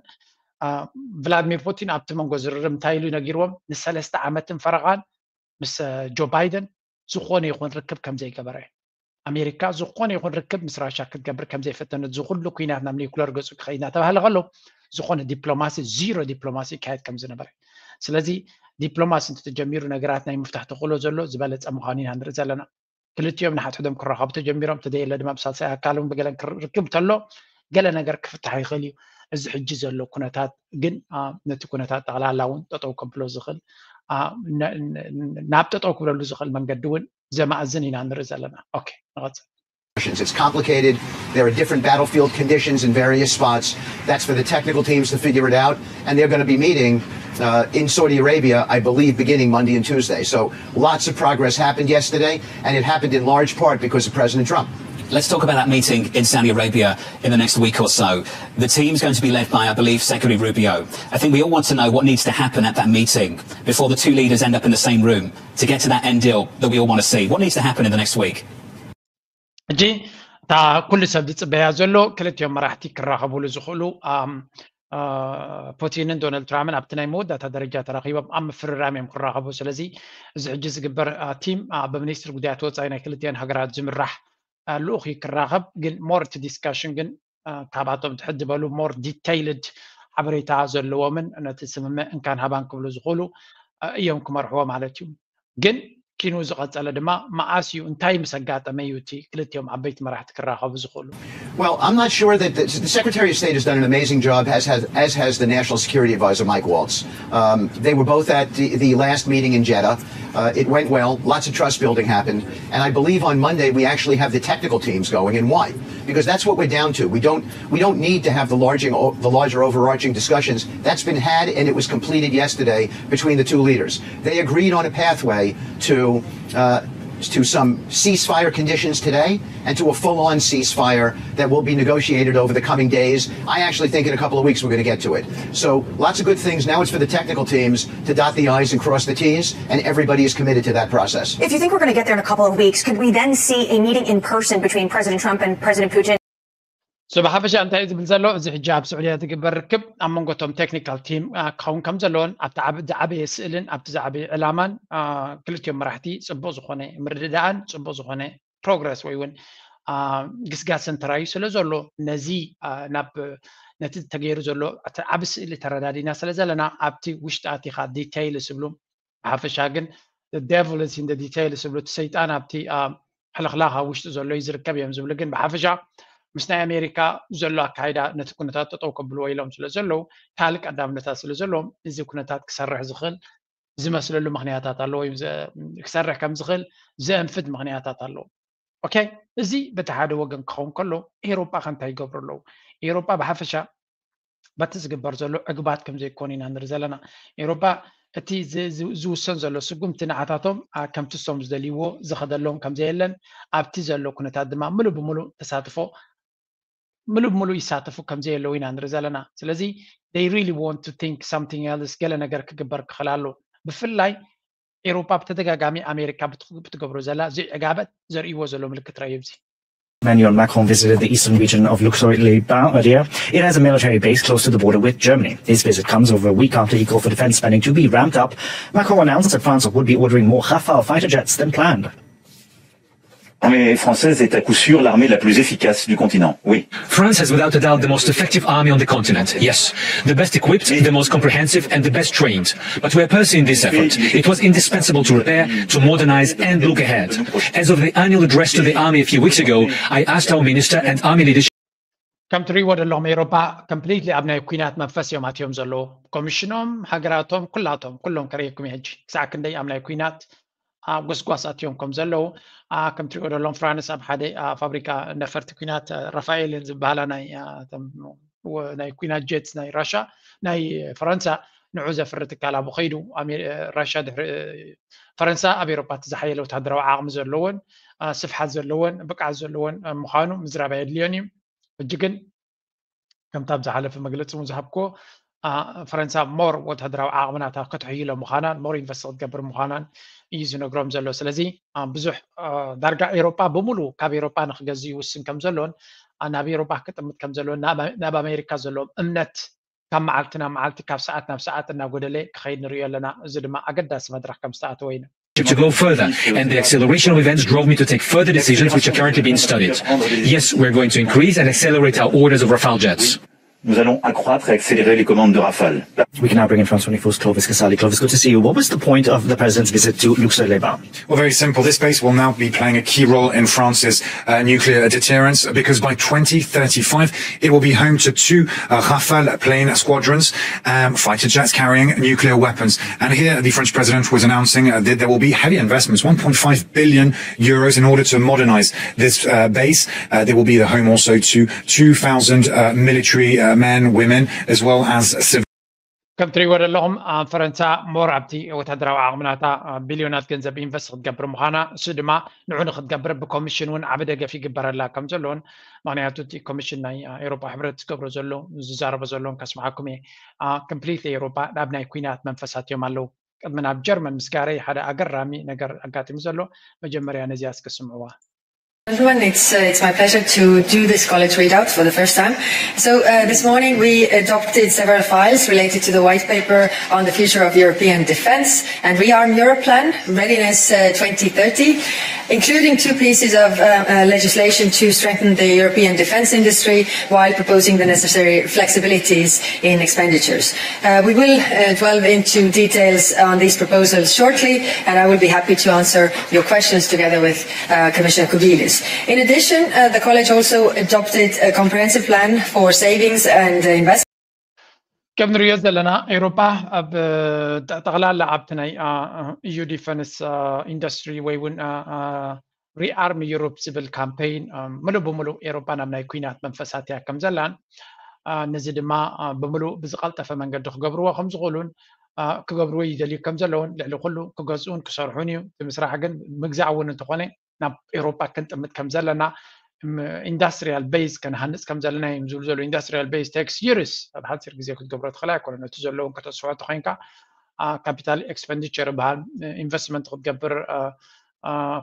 ቭላድሚር ፑቲን ኣብቲ መንጎ ዝርርብ እንታይ ኢሉ ነጊርዎም? ንሰለስተ ዓመትን ፈረቓን ምስ ጆ ባይደን ዝኾነ ይኹን ርክብ ከም ዘይገበረ፣ ኣሜሪካ ዝኾነ ይኹን ርክብ ምስ ራሻ ክትገብር ከም ዘይፈተነት፣ እዚ ኩሉ ኩናት ናብ ኒውክለር ገፁ ክኸይድ እናተባህለ ከሎ ዝኾነ ዲፕሎማሲ፣ ዚሮ ዲፕሎማሲ ይካየድ ከም ዝነበረ። ስለዚ ዲፕሎማሲ እንተተጀሚሩ ነገራት ናይ ምፍታሕ ተኽእሎ ዘሎ ዝበለፀ ምዃኑ ኢና ንርኢ ዘለና። ክልቲኦም ንሓድሕዶም ክራኸቡ ተጀሚሮም፣ ተደየለ ድማ ብሳልሳይ ኣካል እውን ብገለን ክርክብ ተሎ ገለ ነገር ክፍታሕ ይኽእል እዩ። እዚ ሕጂ ዘሎ ኩነታት ግን ነቲ ኩነታት ጠቕላላ እውን ጠጠው ከብሎ ዝኽእል፣ ናብ ጠጠው ክብለሉ ዝኽእል መንገዲ እውን ዘማእዝን ኢና ንርኢ ዘለና። ኦኬ፣ ንቐፅል። It's complicated. There are different battlefield conditions in various spots. That's for the technical teams to figure it out. And they're going to be meeting uh, in Saudi Arabia, I believe, beginning Monday and Tuesday. So lots of progress happened yesterday, and it happened in large part because of President Trump. Let's talk about that meeting in Saudi Arabia in the next week or so. The team's going to be led by, I believe, Secretary Rubio. I think we all want to know what needs to happen at that meeting before the two leaders end up in the same room to get to that end deal that we all want to see. What needs to happen in the next week? ሕጂ እታ ኩሉ ሰብ ዝፅበያ ዘሎ ክልቲኦም መራሕቲ ክራኸብሉ ዝኽእሉ ፑቲንን ዶናልድ ትራምፕን ኣብቲ ናይ መወዳእታ ደረጃ ተራኺቦም ኣብ ምፍርራም እዮም ክራኸቡ። ስለዚ እዚ ሕጂ ዝግበር ቲም ብሚኒስትር ጉዳያት ወፃኢ ናይ ክልቲኦን ሃገራት ዝምራሕ ልኡኽ እዩ ክራኸብ። ግን ሞር እቲ ዲስካሽን ግን ካባቶም ትሕት ዝበሉ ሞር ዲተይልድ ሓበሬታ ዘለዎምን ነቲ ስምምዕ እንካን ሃባን ክብሉ ዝኽእሉ እዮም ክመርሕዎ ማለት እዩ። ግን ኪኑ ዝቐፀለ ድማ መዓስ እዩ፣ እንታይ ምስ ኣጋጠመ እዩ እቲ ክልቲኦም ዓበይቲ መራሕቲ ክራኸቡ ዝኽእሉ? Well, I'm not sure that the, the Secretary of State has done an amazing job, as has, as has the National Security Advisor Mike Waltz. Um, they were both at the, the last meeting in Jeddah. Uh, it went well. Lots of trust building happened, and I believe on Monday we actually have the technical teams going. And why? Because that's what we're down to. We don't we don't need to have the larger the larger overarching discussions. That's been had, and it was completed yesterday between the two leaders. They agreed on a pathway to uh, to some ceasefire conditions today and to a full-on ceasefire that will be negotiated over the coming days. I actually think in a couple of weeks we're going to get to it. So lots of good things. Now it's for the technical teams to dot the I's and cross the T's, and everybody is committed to that process. If you think we're going to get there in a couple of weeks, could we then see a meeting in person between President Trump and President Putin? So ብሓፈሻ እንታይ እዩ ዝብል ዘሎ? እዚ ሕጂ ኣብ ስዑድያ ዝግበር ርክብ ኣብ መንጎ እቶም ቴክኒካል ቲም ክኸውን ከም ዘለዎን ኣብቲ ዝዓበየ ስእልን ኣብቲ ዝዓበየ ዕላማን ክልቲኦም መራሕቲ ፅቡቅ ዝኾነ ምርድዳእን ፅቡቅ ዝኾነ ፕሮግረስ ወይ እውን ግስጋሰን ተራእዩ ስለ ዘሎ ነዚ ናብ ነቲ ተገይሩ ዘሎ ዓቢ ስእሊ ተረዳዲና ስለ ዘለና ኣብቲ ውሽጢ ኣቲኻ ዲተይል ዝብሉ ብሓፈሻ ግን ደቭል ኢዝ ኢን ዲተይል ዝብሉ እቲ ሰይጣን ኣብቲ ሕልኽላኽ ኣብ ውሽጢ ዘሎ እዩ ዝርከብ እዮም ዝብሉ። ግን ብሓፈሻ ምስ ናይ ኣሜሪካ ዘሎ ኣካይዳ ነቲ ኩነታት ጠጠው ከብልዎ ኢሎም ስለ ዘለዉ ካልእ ቀዳምነታት ስለ ዘለዎም እዚ ኩነታት ክሰርሕ ዝኽእል ዝመስለሉ ምኽንያታት ኣለዎ። ክሰርሕ ከም ዝኽእል ዘእንፍት ምኽንያታት ኣለዎ። ኦኬ፣ እዚ በቲ ሓደ ወገን ክኸውን ከሎ ኤውሮጳ ከ እንታይ ይገብሩ ኣለዉ? ኤውሮጳ ብሓፈሻ በቲ ዝግበር ዘሎ ዕግባት ከም ዘይኮኑ ኢና ንርኢ ዘለና። ኤውሮጳ እቲ ዝውሰን ዘሎ ስጉምቲ ንዓታቶም ከምቲ እሶም ዝደልይዎ ዝኸደሎም ከምዘየለን ኣብቲ ዘሎ ኩነታት ድማ ምሉእ ብምሉእ ተሳትፎ ምሉእ ብምሉእ ይሳተፉ ከምዘየለዉ ኢና ንርኢ ዘለና። ስለዚ they really want to think something else፣ ገለ ነገር ክግበር ክኽእል ኣሎ። ብፍላይ ኤውሮጳ ብተደጋጋሚ ኣሜሪካ ብትገብሮ ዘላ ዘይዕጋበት ዘርእይዎ ዘሎ ምልክት ረእዩ። እዚ Emmanuel Macron visited the eastern region of Luxeuil-les-Bains earlier. It has a military base close to the border with Germany. His visit comes over a week after he called for defense spending to be ramped up. Macron announced that France would be ordering more Rafale fighter jets than planned. L'armée française est à coup sûr l'armée la plus efficace du continent, oui. France has without a doubt the most effective army on the continent, yes. The best equipped, the most comprehensive and the best trained. But we are pursuing this effort. It was indispensable to repair, to modernize and look ahead. As of the annual address to the army a few weeks ago, I asked our minister and army leadership ከም ትሪእዎ ዘለኹም ኤውሮፓ completely ኣብ ናይ ኩናት መንፈስ እዮም ኣትዮም ዘለዉ። ኮሚሽኖም፣ ሃገራቶም፣ ኩላቶም፣ ኩሎም ከርእየኩም ሕጂ ክሳዕ ክንደይ ኣብ ናይ ኩናት ኣብ ጎስጓስ ኣትዮም ከም ዘለዉ ከም ትሪኦ ደሎም ፍራንስ ኣብ ሓደ ፋብሪካ ነፈርቲ ኩናት ራፋኤልን ዝበሃላ ናይ ናይ ኩናት ጀትስ ናይ ራሻ ናይ ፈረንሳ ንዑ ዘፍሪ ትካል ኣብ ከይዱ ራሻ ድሕሪ ፈረንሳ ኣብ ኤሮፓ እቲ ዝሓየለ ወታደራዊ ዓቕሚ ዘለዎን ስፍሓት ዘለዎን ብቅዓት ዘለዎን ምዃኑ ምዝራብ ኣየድልዮን እዩ። ሕጂ ግን ከምቲ ኣብ ዝሓለፈ መግለፂ እውን ዝሃብክዎ ፈረንሳ more ወታደራዊ ዓቕምናታ ከተሕይሎ ምዃናን more invest ክትገብር ምዃናን እዩ ዝነግሮም ዘሎ። ስለዚ ብዙሕ ዳርጋ ኤሮጳ ብምሉ ካብ ኤሮጳ ንክገዝ ይውስን ከም ዘሎን ናብ ኤሮጳ ክጥምት ከም ዘሎን ናብ ኣሜሪካ ዘለዎም እምነት ካብ መዓልቲ ናብ መዓልቲ ካብ ሰዓት ናብ ሰዓት እናጎደለ ክኸይድ ንሪኦ ኣለና። እዚ ድማ ኣገዳሲ መድረኽ ከም ዝተኣተወ ኢና to go further, and the acceleration of events drove me to take further decisions which are currently being studied. Yes, we're going to increase and accelerate our orders of Rafale jets. Nous allons accroître et accélérer les commandes de Rafale. We can now bring in France twenty-four's Clovis Casali. Clovis, good to see you. What was the point of the president's visit to Luxeuil-les-Bains? Well, very simple. This base will now be playing a key role in France's uh, nuclear deterrence because by twenty thirty-five, it will be home to two uh, Rafale plane squadrons, um, fighter jets carrying nuclear weapons. And here, the French president was announcing uh, that there will be heavy investments, one point five billion euros, in order to modernize this uh, base. Uh, they will be the home also to two thousand uh, military uh, men, women, as well as civil. ከም ትሪእዎ ዘለኹም ፈረንሳ more ኣብቲ ወታደራዊ ዓቕምናታ ቢልዮናት ገንዘብ ኢንቨስት ክትገብር ምዃና እሱ ድማ ንዑ ንክትገብር ብኮሚሽን እውን ዓቢ ደገፍ ይግበረላ ከም ዘለውን ምክንያቱ እቲ ኮሚሽን ናይ ኤሮፓ ሕብረት ዝገብሮ ዘሎ ዝዛረቦ ዘለውን ከስምዓኩም እየ። Completely ኤሮፓ ናብ ናይ ኩናት መንፈሳት እዮም ኣለዉ። ቅድሚ ናብ ጀርመን ምስጋረይ ሓደ ኣገራሚ ነገር ኣጋጢሙ ዘሎ መጀመርያ ነዚኣ እስኪ ስምዕዋ። Gentlemen, it's, uh, it's my pleasure to do this college readout for the first time. So uh, this morning we adopted several files related to the white paper on the future of European defense, and rearm Europe plan, readiness uh, twenty thirty, including two pieces of uh, uh, legislation to strengthen the European defense industry while proposing the necessary flexibilities in expenditures. Uh, we will uh, delve into details on these proposals shortly, and I will be happy to answer your questions together with uh, Commissioner Kubilis. In addition, uh, the college also adopted a comprehensive plan for savings and uh, investment. ከም ንሪኦ ዘለና ኤውሮጳ ኣብ ጠቕላላ ኣብቲ ናይ ኢዩ ዲፈንስ ኢንዱስትሪ ወይ እውን ሪኣርም ዩሮፕ ዝብል ካምፔይን ምሉእ ብምሉእ ኤውሮጳ ናብ ናይ ኩናት መንፈሳት እያ ከም ዘላን ነዚ ድማ ብምሉእ ብዝቐልጠፈ መንገዲ ክገብርዎ ከም ዝኽእሉን ክገብርዎ ይደልዩ ከም ዘለውን ልዕሊ ኩሉ ክገዝኡን ክሰርሑን እዩ። እቲ ምስራሕ ግን ምግዛእ እውን እንተኾነ ናብ ኤውሮጳ ክንጥምት ከም ዘለና ኢንዳስትሪያል ቤዝ ከንሃንፅ ከም ዘለና እዮም ዝብሉ ዘለዉ። ኢንዳስትሪያል ቤዝ ቴክስ ይርስ ኣብ ሓፂር ግዜ ክትገብሮ ትኽእል ኣይኮነን። እቲ ዘለውን ከተስፍሖ ተኮይንካ ካፒታል ኤክስፐንዲቸር ይበሃል። ኢንቨስትመንት ክትገብር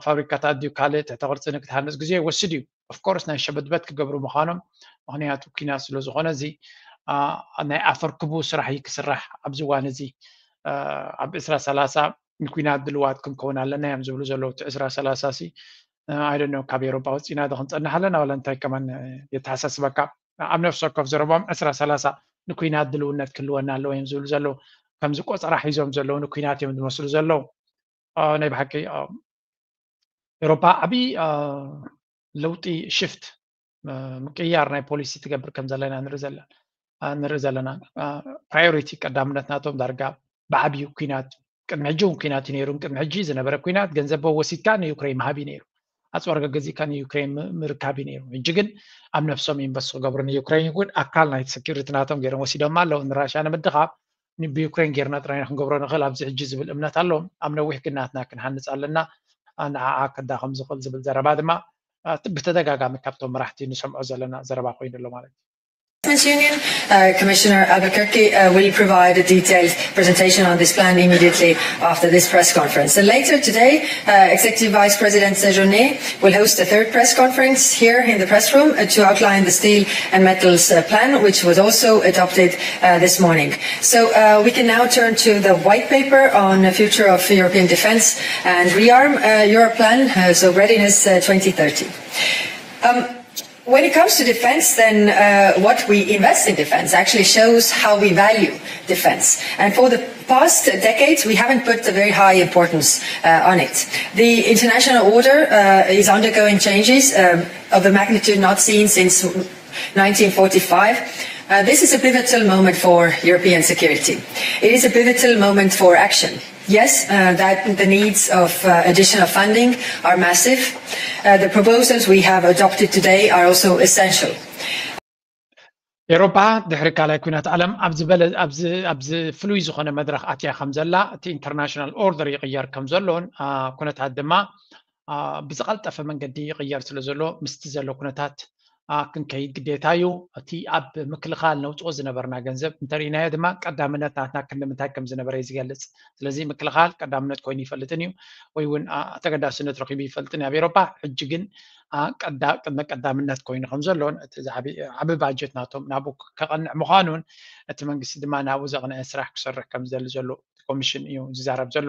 ፋብሪካታት ድዩ ካልእ ትሕተ ቅርፂ ንክትሃንፅ ግዜ ይወስድ እዩ። ኦፍኮርስ ናይ ሸበድበት ክገብሩ ምዃኖም ምክንያቱ ኩናት ስለ ዝኾነ እዚ ናይ ኣፈርክቡ ስራሕ እዩ ክስራሕ ኣብዚ እዋን እዚ ኣብ ዕስራ ሰላሳ ንኩናት ድልዋት ክንከውን ኣለና እዮም ዝብሉ ዘለዉ። እቲ ዕስራ ሰላሳ ሲ ኣይደኖ ካብ ኤውሮጳ ወፂና ዶ ክንፀንሕ ኣለና ዋላ እንታይ ከማን የተሓሳስበካ። ኣብ ነፍሲ ወከፍ ዘረባኦም ዕስራ ሰላሳ ንኩናት ድልውነት ክህልወና ኣለዎ እዮም ዝብሉ ዘለዉ። ከምዚ ቆፀራ ሒዞም ዘለዉ ንኩናት እዮም ዝመስሉ ዘለዉ። ናይ ብሓቂ ኤውሮጳ ዓብዪ ለውጢ ሽፍት ምቅያር ናይ ፖሊሲ ትገብር ከም ዘለና ንርኢ ዘለና። ፕራዮሪቲ ቀዳምነት ናቶም ዳርጋ ብዓብዩ ኩናት ቅድሚ ሕጂ እውን ኩናት እዩ ነይሩ። ቅድሚ ሕጂ ዝነበረ ኩናት ገንዘብ ወሲድካ ንዩክሬን ምሃብ እዩ ነይሩ። ኣፅዋር ገገዚእካ ንዩክሬን ምርካብ እዩ ነይሩ። ሕጂ ግን ኣብ ነፍሶም ኢንቨስት ክገብሩ ንዩክሬን እውን ኣካል ናይ ሴኪሪቲ ናቶም ገይሮም ወሲዶም ኣለዉ ንራሽያ ንምድኻብ ብዩክሬን ጌርና ጥራይ ክንገብሮ ንኽእል ኣብዚ ሕጂ ዝብል እምነት ኣሎ። ኣብ ነዊሕ ግን ናትና ክንሃንፅ ኣለና፣ ንዓኣ ከዳኸም ዝኽእል ዝብል ዘረባ ድማ ብተደጋጋሚ ካብቶም መራሕቲ ንሰምዖ ዘለና ዘረባ ኮይኑ ኣሎ ማለት እዩ። Union, uh, Commissioner Albuquerque uh, will provide a detailed presentation on this plan immediately after this press conference. And later today, uh, Executive Vice President Sejourné will host a third press conference here in the press room uh, to outline the steel and metals uh, plan, which was also adopted uh, this morning. So uh, we can now turn to the white paper on the future of European defense and rearm uh, your plan, uh, so readiness uh, twenty thirty. Um, when it comes to defense, then uh, what we invest in defense actually shows how we value defense. And for the past decades, we haven't put a very high importance uh, on it. The international order uh, is undergoing changes um, of a magnitude not seen since nineteen forty-five. Uh, this is a pivotal moment for European security. It is a pivotal moment for action. Yes, uh, that the needs of uh, additional funding are massive. Uh, the proposals we have adopted today are also essential. ኤሮፓ ድሕሪ ካልኣይ ኩናት ዓለም ኣብዚ ፍሉይ ዝኾነ መድረኽ ኣትያ ከም ዘላ፣ እቲ ኢንተርናሽናል ኦርደር ይቕየር ከም ዘሎን ኩነታት ድማ ብዝቐልጠፈ መንገዲ ይቕየር ስለ ዘሎ ምስቲ ዘሎ ኩነታት ክንከይድ ግዴታ እዩ። እቲ ኣብ ምክልኻል ነውፅኦ ዝነበርና ገንዘብ እንተርኢናዮ ድማ ቀዳምነት ናትና ክንዲ ምንታይ ከም ዝነበረ እዩ ዝገልፅ። ስለዚ ምክልኻል ቀዳምነት ኮይኑ ይፈልጥን እዩ ወይ እውን ተገዳስነት ረኪቡ ይፈልጥን ኣብ ኤሮፓ። ሕጂ ግን ቅድመ ቀዳምነት ኮይኑ ከም ዘሎን እቲ ዓቢ ባጀት ናቶም ናብኡ ከቐንዕ ምዃኑን እቲ መንግስቲ ድማ ናብኡ ዘቕንዐ ስራሕ ክሰርሕ ከም ዝደሊ ዘሎ እቲ ኮሚሽን እዩ ዝዛረብ ዘሎ።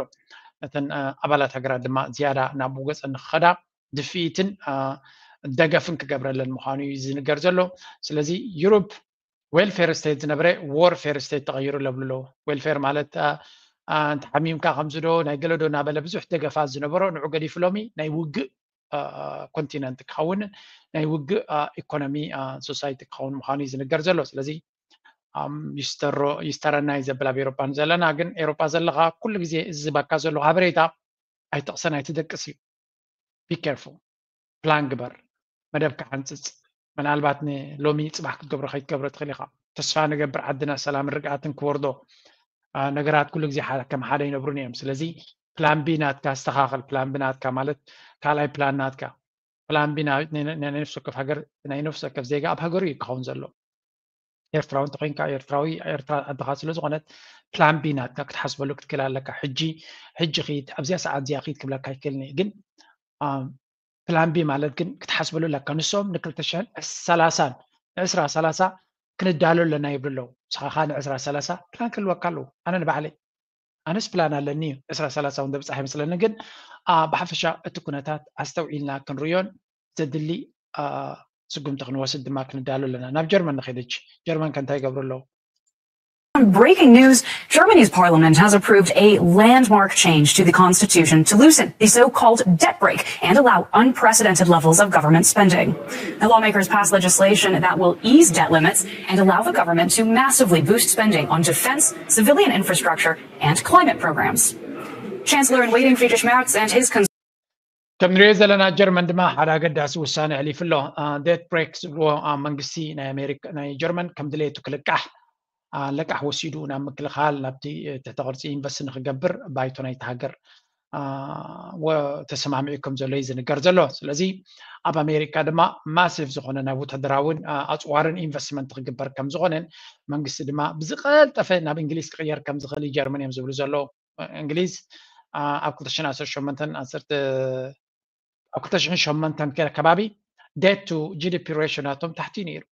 እተን ኣባላት ሃገራት ድማ ዝያዳ ናብኡ ገፀን ንክኸዳ ድፍኢትን ደገፍን ክገብረለን ምዃኑ እዩ ዝንገር ዘሎ። ስለዚ ዩሮፕ ዌልፌር ስቴት ዝነበረ ዎርፌር ስቴት ተቐይሩ ለብሉ ኣለዎ። ዌልፌር ማለት እንተሓሚምካ ከምዚ ዶ ናይ ገለዶ እናበለ ብዙሕ ደገፋት ዝነበሮ ንዑ ገዲፉ ሎሚ ናይ ውግእ ኮንቲነንት ክኸውን ናይ ውግእ ኢኮኖሚ ሶሳይቲ ክኸውን ምዃኑ እዩ ዝንገር ዘሎ። ስለዚ ይስተረና እዩ ዘብል ኣብ ኤሮፓ ዘለና። ግን ኤሮፓ ዘለኻ ኩሉ ግዜ እዚ ዝባካ ዘሎ ሓበሬታ ኣይትቕሰን ኣይትደቅስ እዩ። ቢ ኬርፉል፣ ፕላን ግበር፣ መደብካ ሓንፅፅ። ምናልባት ንሎሚ ፅባሕ ክትገብሮ ከይትገብሮ ትኽእል ኢኻ። ተስፋ ንገብር ዓድና ሰላምን ርግኣትን ክወርዶ፣ ነገራት ኩሉ ግዜ ከም ሓደ ኣይነብሩን እዮም። ስለዚ ፕላን ቢ ናትካ ኣስተኻኽል። ፕላን ቢ ናትካ ማለት ካልኣይ ፕላን ናትካ። ፕላን ቢ ናይ ነፍሲ ወከፍ ሃገር፣ ናይ ነፍሲ ወከፍ ዜጋ ኣብ ሃገሩ እዩ ክኸውን ዘሎ። ኤርትራዊ እንተኮይንካ ኤርትራዊ ኤርትራ ዓድኻ ስለ ዝኾነት ፕላን ቢ ናትካ ክትሓስበሉ ክትክእል ኣለካ። ሕጂ ሕጂ ኺድ ኣብዚኣ ሰዓት እዚኣ ኺድ ክብለካ ኣይክእልን እየ። ግን ፕላን ቢ ማለት ግን ክትሓስበሉ ኣለካ። ንሶም ንክልተ ሽሕን ሰላሳን ንዕስራ ሰላሳ ክንዳሎ ኣለና ይብሉ ኣለዉ። ንስኻ ኸኣ ንዕስራ ሰላሳ ፕላን ክህልወካ ኣለዎ። ኣነ ንባዕለይ ኣነስ ፕላን ኣለኒ እዩ ዕስራ ሰላሳ እውን ደብጻሕ ኣይመስለኒ። ግን ብሓፈሻ እቲ ኩነታት ኣስተውዒልና ክንርእዮን ዘድሊ ስጉምቲ ክንወስድ ድማ ክንዳሎ ኣለና። ናብ ጀርመን ንኸይድ። ሕጂ ጀርመን ከ እንታይ ይገብሩ ኣለዉ? Breaking news, Germany's parliament has approved a landmark change to the constitution to loosen the so-called debt brake and allow unprecedented levels of government spending. The lawmakers passed legislation that will ease debt limits and allow the government to massively boost spending on defense, civilian infrastructure, and climate programs. Chancellor in waiting Friedrich Merz and his ከም ንሪኦ ዘለና ጀርመን ድማ ሓደ ኣገዳሲ ውሳነ ኣሕሊፉ ኣሎ። ዴት ብሬክ ዝብልዎ መንግስቲ ናይ ኣሜሪካ ናይ ጀርመን ከም ድሌቱ ክልቃሕ ለቃሕ ወሲዱ ናብ ምክልኻል ናብቲ ትሕተ ቅርፂ ኢንቨስት ንክገብር ባይቶ ናይቲ ሃገር ተሰማሚዑ ከም ዘሎ እዩ ዝንገር ዘሎ። ስለዚ ኣብ ኣሜሪካ ድማ ማሲቭ ዝኾነ ናይ ወታደራውን ኣፅዋርን ኢንቨስትመንት ክግበር ከም ዝኾነን መንግስቲ ድማ ብዝቀልጠፈ ናብ እንግሊዝ ክቅየር ከም ዝኽእል ጀርመን እዮም ዝብሉ ዘለዉ። እንግሊዝ ኣብ ክልተ ሽሕን ዓሰርተ ሸሞንተን ዓሰርተ ኣብ ክልተ ሽሕን ሸሞንተን ከባቢ ዴት ቱ ጂ ዲ ፒ ሬሽዮ ናቶም ታሕቲ ነይሩ።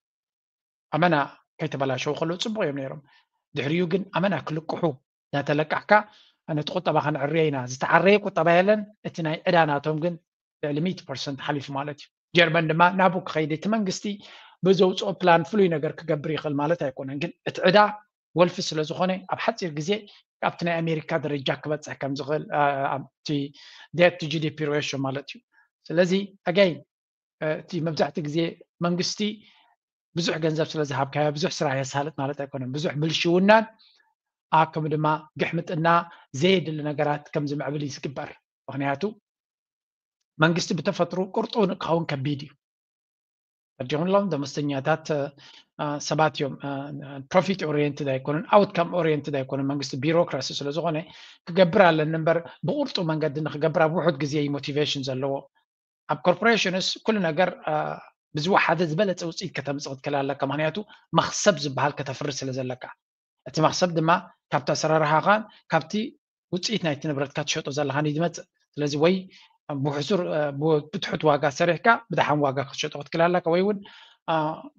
ኣመና ከይተበላሸው ከለዉ ፅቡቅ እዮም ነይሮም። ድሕሪኡ ግን ኣመና ክልቅሑ እናተለቃሕካ ነቲ ቁጠባ ከነዕርዮ ኢና። ዝተዓረየ ቁጠባ የለን። እቲ ናይ ዕዳ ናቶም ግን ልዕሊ ሚእቲ ፐርሰንት ሓሊፉ ማለት እዩ። ጀርመን ድማ ናብኡ ክኸይድ እቲ መንግስቲ ብዘውፅኦ ፕላን ፍሉይ ነገር ክገብር ይኽእል ማለት ኣይኮነን። ግን እቲ ዕዳ ወልፊ ስለ ዝኾነ ኣብ ሓፂር ግዜ ኣብቲ ናይ ኣሜሪካ ደረጃ ክበፅሕ ከም ዝኽእል ኣብቲ ዴት ቱ ጂ ዲ ፒ ሬሽዮ ማለት እዩ። ስለዚ ኣጋይን እቲ መብዛሕትኡ ግዜ መንግስቲ ብዙሕ ገንዘብ ስለ ዝሃብካዮ ብዙሕ ስራሕ የሳልጥ ማለት ኣይኮነን። ብዙሕ ብልሽውናን ኣከም ድማ ግሕምጥና ዘየድሊ ነገራት ከም ዝምዕብል እዩ ዝግበር። ምክንያቱ መንግስቲ ብተፈጥሩ ቅርጡ ክኸውን ከቢድ እዩ። ፈርዲኹም ኣለኹም። ደመስተኛታት ሰባት እዮም። ፕሮፊት ኦሪየንትድ ኣይኮኑን፣ ኣውትካም ኦሪየንትድ ኣይኮኑን። መንግስቲ ቢሮክራሲ ስለ ዝኾነ ክገብር ኣለኒ እምበር ብቁርጡ መንገዲ ንክገብር ኣብ ውሑድ ግዜ እዩ ሞቲቬሽን ዘለዎ። ኣብ ኮርፖሬሽንስ ኩሉ ነገር ብዝወሓደ ዝበለፀ ውፅኢት ከተምፅእ ክትክእል ኣለካ። ምክንያቱ መክሰብ ዝበሃል ከተፍሪ ስለ ዘለካ፣ እቲ መክሰብ ድማ ካብቲ ኣሰራርሓኻን ካብቲ ውፅኢት ናይቲ ንብረትካ ትሸጦ ዘለኻን እዩ ዝመፅእ። ስለዚ ወይ ብሕሱር ብትሑት ዋጋ ሰሪሕካ ብደሓን ዋጋ ክትሸጦ ክትክእል ኣለካ፣ ወይ እውን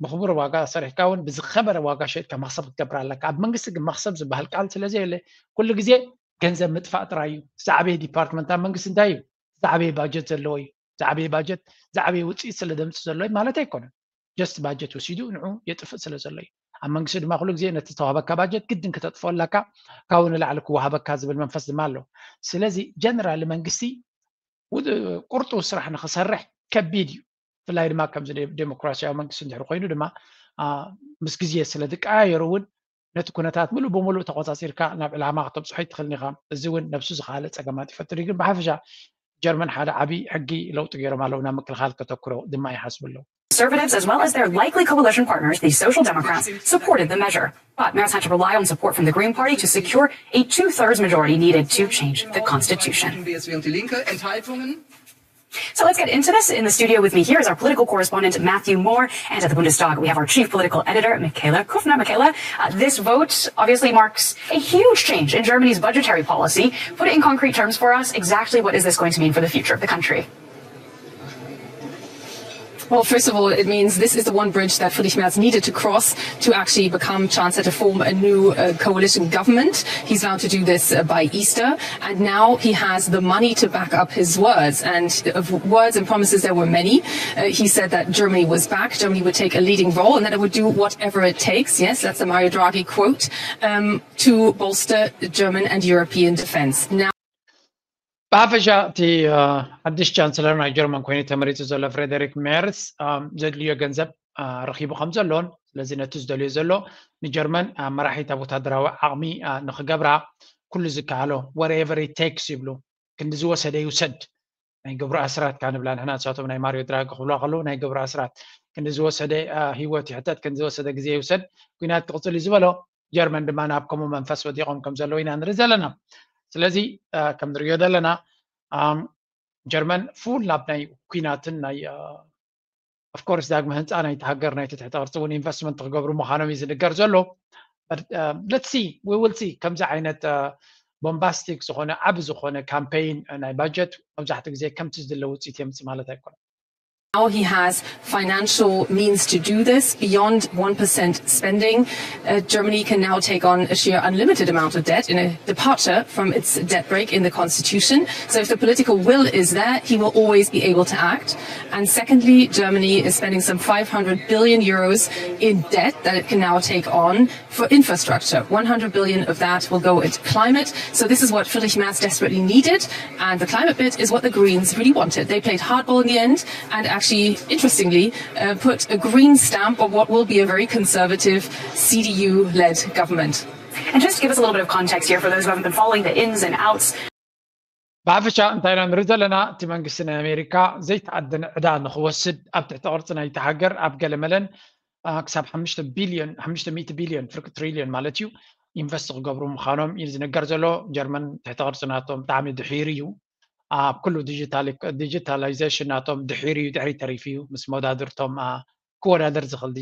ብክቡር ዋጋ ሰሪሕካ እውን ብዝኸበረ ዋጋ ሸጥካ መክሰብ ክትገብር ኣለካ። ኣብ መንግስቲ ግን መክሰብ ዝበሃል ቃል ስለዘየለ ኩሉ ግዜ ገንዘብ ምጥፋእ ጥራይ እዩ። ዝዓበየ ዲፓርትመንት ኣብ መንግስቲ እንታይ እዩ? ዝዓበየ ባጀት ዘለዎ እዩ። ዝዓበየ ባጀት ዝዓበየ ውፅኢት ስለ ደምፅ ዘሎ ማለት ኣይኮነን። ጀስት ባጀት ወሲዱ ንዑ የጥፍእ ስለ ዘሎ እዩ። ኣብ መንግስቲ ድማ ኩሉ ግዜ ነቲ ዝተዋህበካ ባጀት ግድን ክተጥፍኦ ኣለካ፣ ካብኡ ንላዕሊ ክወሃበካ ዝብል መንፈስ ድማ ኣሎ። ስለዚ ጀነራሊ መንግስቲ ቁርጡ ስራሕ ንክሰርሕ ከቢድ እዩ። ብፍላይ ድማ ከምዚ ዴሞክራሲያዊ መንግስቲ እንድሕር ኮይኑ ድማ ምስ ግዜ ስለ ዝቀያየሩ እውን ነቲ ኩነታት ምሉእ ብምሉእ ተቆፃፂርካ ናብ ዕላማ ክተብፅሖ ይትኽእልን ኢኻ። እዚ እውን ነብሱ ዝኸኣለ ፀገማት ይፈጥር እዩ። ግን ብሓፈሻ ጀርመን ሓደ ዓብዪ ሕጊ ለውጢ ገይሮም ኣለዉ። ናብ ምክልኻል ከተኩሮ ድማ ይሓስቡ ኣለዉ። Conservatives, as well as their likely coalition partners, the Social Democrats, supported the measure. But Merz had to rely on support from the Green Party to secure a two-thirds majority needed to change the constitution. So let's get into this. In the studio with me here is our political correspondent, Matthew Moore, and at the Bundestag, we have our chief political editor, Michaela Kufner. Michaela, uh, this vote obviously marks a huge change in Germany's budgetary policy. Put it in concrete terms for us, exactly what is this going to mean for the future of the country? Well, first of all, it means this is the one bridge that Friedrich Merz needed to cross to actually become Chancellor, to form a new uh, coalition government. He's vowed to do this uh, by Easter, and now he has the money to back up his words. And of words and promises, there were many. Uh, he said that Germany was back, Germany would take a leading role, and that it would do whatever it takes. Yes, that's the Mario Draghi quote, um, to bolster German and European defense. Now, ብሓፈሻ እቲ ሓድሽ ቻንስለር ናይ ጀርመን ኮይኑ ተመሪፁ ዘሎ ፍሬደሪክ ሜርስ ዘድልዮ ገንዘብ ረኪቡ ከም ዘሎን ስለዚ ነቲ ዝደልዮ ዘሎ ንጀርመን መራሒት ኣብ ወታደራዊ ዓቕሚ ንክገብራ ኩሉ ዝከኣሎ whatever it takes ይብሉ። ክንዲ ዝወሰደ ይውሰድ። ናይ ግብሪ ኣስራት ካ ንብላ ንሕና ንሳቶም ናይ ማሪዮ ድራጊ ክብልዋ ከለዉ ናይ ግብሪ ኣስራት ክንዲ ዝወሰደ ህይወት ይሕተት ክንዲ ዝወሰደ ግዜ ይውሰድ። ኩናት ክቕፅል እዩ ዝበሎ ጀርመን ድማ ናብ ከምኡ መንፈስ ወዲቖም ከም ዘለዉ ኢና ንርኢ ዘለና። ስለዚ ከም ንሪኦ ዘለና ጀርመን ፉል ናብ ናይ ኩናትን ናይ ኦፍኮርስ ዳግመ ህንፃ ናይቲ ሃገር ናይቲ ትሕቲ ቅርፂ እውን ኢንቨስትመንት ክገብሩ ምዃኖም እዩ ዝንገር ዘሎ። ለትሲ ዊውልሲ ከምዚ ዓይነት ቦምባስቲክ ዝኾነ ዓብ ዝኾነ ካምፔይን ናይ ባጀት መብዛሕትኡ ግዜ ከምቲ ዝድለ ውፅኢት የምፅእ ማለት ኣይኮነን። Now he has financial means to do this beyond one percent spending. Uh, Germany can now take on a sheer unlimited amount of debt in a departure from its debt brake in the constitution. So if the political will is there, he will always be able to act. And secondly, Germany is spending some five hundred billion euros in debt that it can now take on for infrastructure. One hundred billion of that will go into climate. So this is what Friedrich Merz desperately needed. And the climate bit is what the Greens really wanted. They played hardball in the end and actually, interestingly, uh, put a green stamp on what will be a very conservative C D U-led government. And just give us a little bit of context here for those who haven't been following the ins and outs. ብሓፈሻ እንታይ ኢና ንርኢ ዘለና? እቲ መንግስቲ ናይ ኣሜሪካ ዘይተኣደነ ዕዳ ንክወስድ ኣብ ትሕቲ ቅርፂ ናይቲ ሃገር ኣብ ገለመለን ክሳብ ሓሙሽተ ቢልዮን ሓሙሽተ ሚእቲ ቢልዮን ፍርቂ ትሪልዮን ማለት እዩ ኢንቨስት ክገብሩ ምዃኖም እዩ ዝነገር ዘሎ። ጀርመን ትሕቲ ቅርፂ ናቶም ብጣዕሚ ድሒሩ እዩ። ኣብ ኩሉ ዲጂታላይዜሽን ናቶም ድሒሩ እዩ፣ ድሕሪ ተሪፉ እዩ። ምስ መወዳድርቶም ክወዳደር ዝኽእል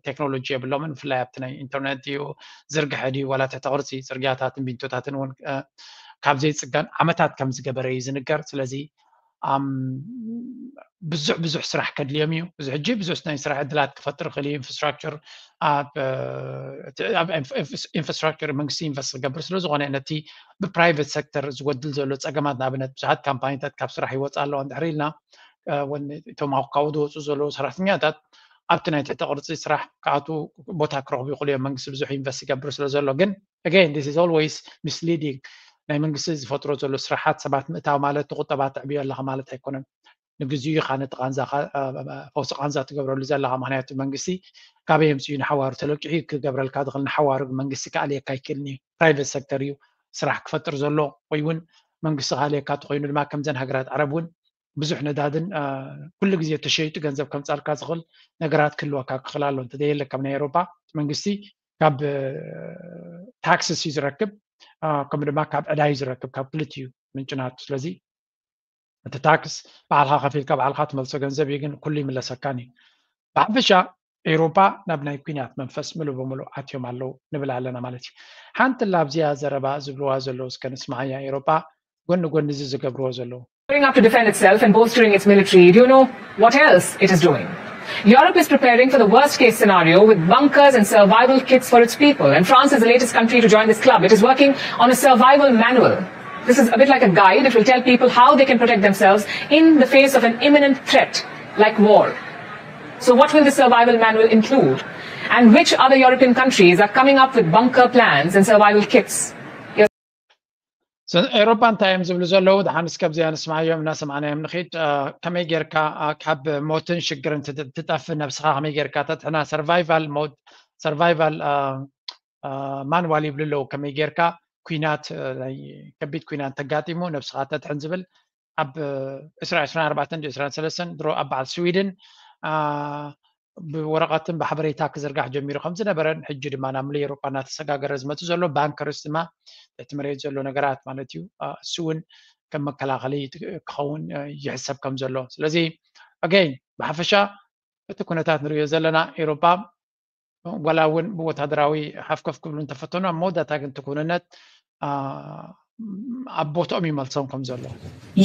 ቴክኖሎጂ የብሎምን። ብፍላይ ኣብቲ ናይ ኢንተርነት ድዩ ዝርግሐ ድዩ ዋላ ትሕቲ ቅርፂ ፅርግያታትን ቢንቶታትን እውን ካብ ዘይፅገን ዓመታት ከም ዝገበረ እዩ ዝንገር። ስለዚ ብዙሕ ብዙሕ ስራሕ ከድልዮም እዩ። እዚ ሕጂ ብዙሕ ናይ ስራሕ ዕድላት ክፈጥር ይኽእል እዩ። ኢንፍራስትራክቸር ኣብ ኢንፍራስትራክቸር መንግስቲ ኢንቨስት ክገብር ስለ ዝኾነ ነቲ ብፕራይቬት ሴክተር ዝጎድል ዘሎ ፀገማት ንኣብነት ብዙሓት ካምፓኒታት ካብ ስራሕ ይወፃ ኣለዋ እንድሕር ኢልና እቶም ኣብካኡ ዝወፁ ዘለዉ ሰራሕተኛታት ኣብቲ ናይ ትሕቲ ቅርፂ ስራሕ ክኣትዉ ቦታ ክረኽቡ ይኽእሉ እዮም። መንግስቲ ብዙሕ ኢንቨስት ይገብር ስለ ዘሎ ግን again this is always misleading። ናይ መንግስቲ ዝፈጥሮ ዘሎ ስራሓት ሰባት ምእታው ማለት ቁጠባ ተዕብዮ ኣለኻ ማለት ኣይኮነን። ንግዚኡ ኢኻ ነቲ ቃንዛኻ ፈውሲ ቃንዛ ትገብረሉ ዘለኻ። ምክንያቱ መንግስቲ ካበይ የምፅኡ ንሓዋሩ ተለቂሑ ክገብረልካ ዝኽእል ንሓዋሩ መንግስቲ ክኣልየካ ኣይክእልን እዩ። ፕራይቬት ሴክተር እዩ ስራሕ ክፈጥር ዘሎ ወይ እውን መንግስቲ ክኣልየካ ተኮይኑ ድማ ከምዘን ሃገራት ዓረብ እውን ብዙሕ ነዳድን ኩሉ ግዜ ተሸይጡ ገንዘብ ከምፃልካ ዝኽእል ነገራት ክህልወካ ክኽእል ኣሎ። እንተዘየለ ካብ ናይ ኤሮፓ መንግስቲ ካብ ታክስስ እዩ ዝረክብ፣ ከምኡ ድማ ካብ ዕዳ እዩ ዝረክብ፣ ካብ ክልቲኡ ምንጭ ናቱ። ስለዚ እቲ ታክስ ባዕልካ ከፊልካ ባዕልካ ትመልሶ ገንዘብ እዩ፣ ግን ኩሉ ይምለሰካን እዩ። ብሓፈሻ ኤሮፓ ናብ ናይ ኩናት መንፈስ ምሉእ ብምሉእ ኣትዮም ኣለዉ ንብል ኣለና ማለት እዩ። ሓንቲ ላብዚያ ዘረባ ዝብልዋ ዘለዉ እስከ ንስማዓያ። ኤሮፓ ጎኒ ጎኒ እዚ ዝገብርዎ ዘለዉ Gearing up to defend itself and bolstering its military, do you know what else it is doing? Europe is preparing for the worst case scenario with bunkers and survival kits for its people. And France is the latest country to join this club. It is working on a survival manual. This is a bit like a guide. It will tell people how they can protect themselves in the face of an imminent threat like war. So, what will the survival manual include? And which other European countries are coming up with bunker plans and survival kits? ኤሮፓ እንታይ እዮም ዝብሉ ዘለዉ? ደሓን እስከ ኣብዚኣ ንስማዓዮም፣ እናሰማዕናዮም ንኺድ። ከመይ ጌርካ ካብ ሞትን ሽግርን ትጠፍእ ነብስኻ ከመይ ጌርካ ተድሕና፣ survival mode፣ survival manual ይብሉ ኣለዉ። ከመይ ጌርካ ኩናት፣ ከቢድ ኩናት ተጋጢሙ ነብስኻ ተድሕን ዝብል ኣብ ዕስራ ዕስራን ኣርባዕተን ዕስራን ሰለስተን ድሮ ኣብ በዓል ስዊድን ብወረቐትን ብሓበሬታ ክዝርጋሕ ጀሚሩ ከም ዝነበረን ሕጂ ድማ ናብ ምሉእ ኤውሮጳ እናተሰጋገረ ዝመጽእ ዘሎ ባንከርስ ድማ እቲ መሬት ዘሎ ነገራት ማለት እዩ። እሱ እውን ከም መከላኸሊ ክኸውን ይሕሰብ ከም ዘሎ። ስለዚ ኣገይን ብሓፈሻ እቲ ኩነታት ንሪኦ ዘለና ኤውሮጳ ዋላ እውን ብወታደራዊ ሓፍከፍ ክብሉ እንተፈተኑ ኣብ መወዳእታ ግን እቲ ኩንነት ኣብ ቦትኦም ይመልሶም ከም ዘሎ።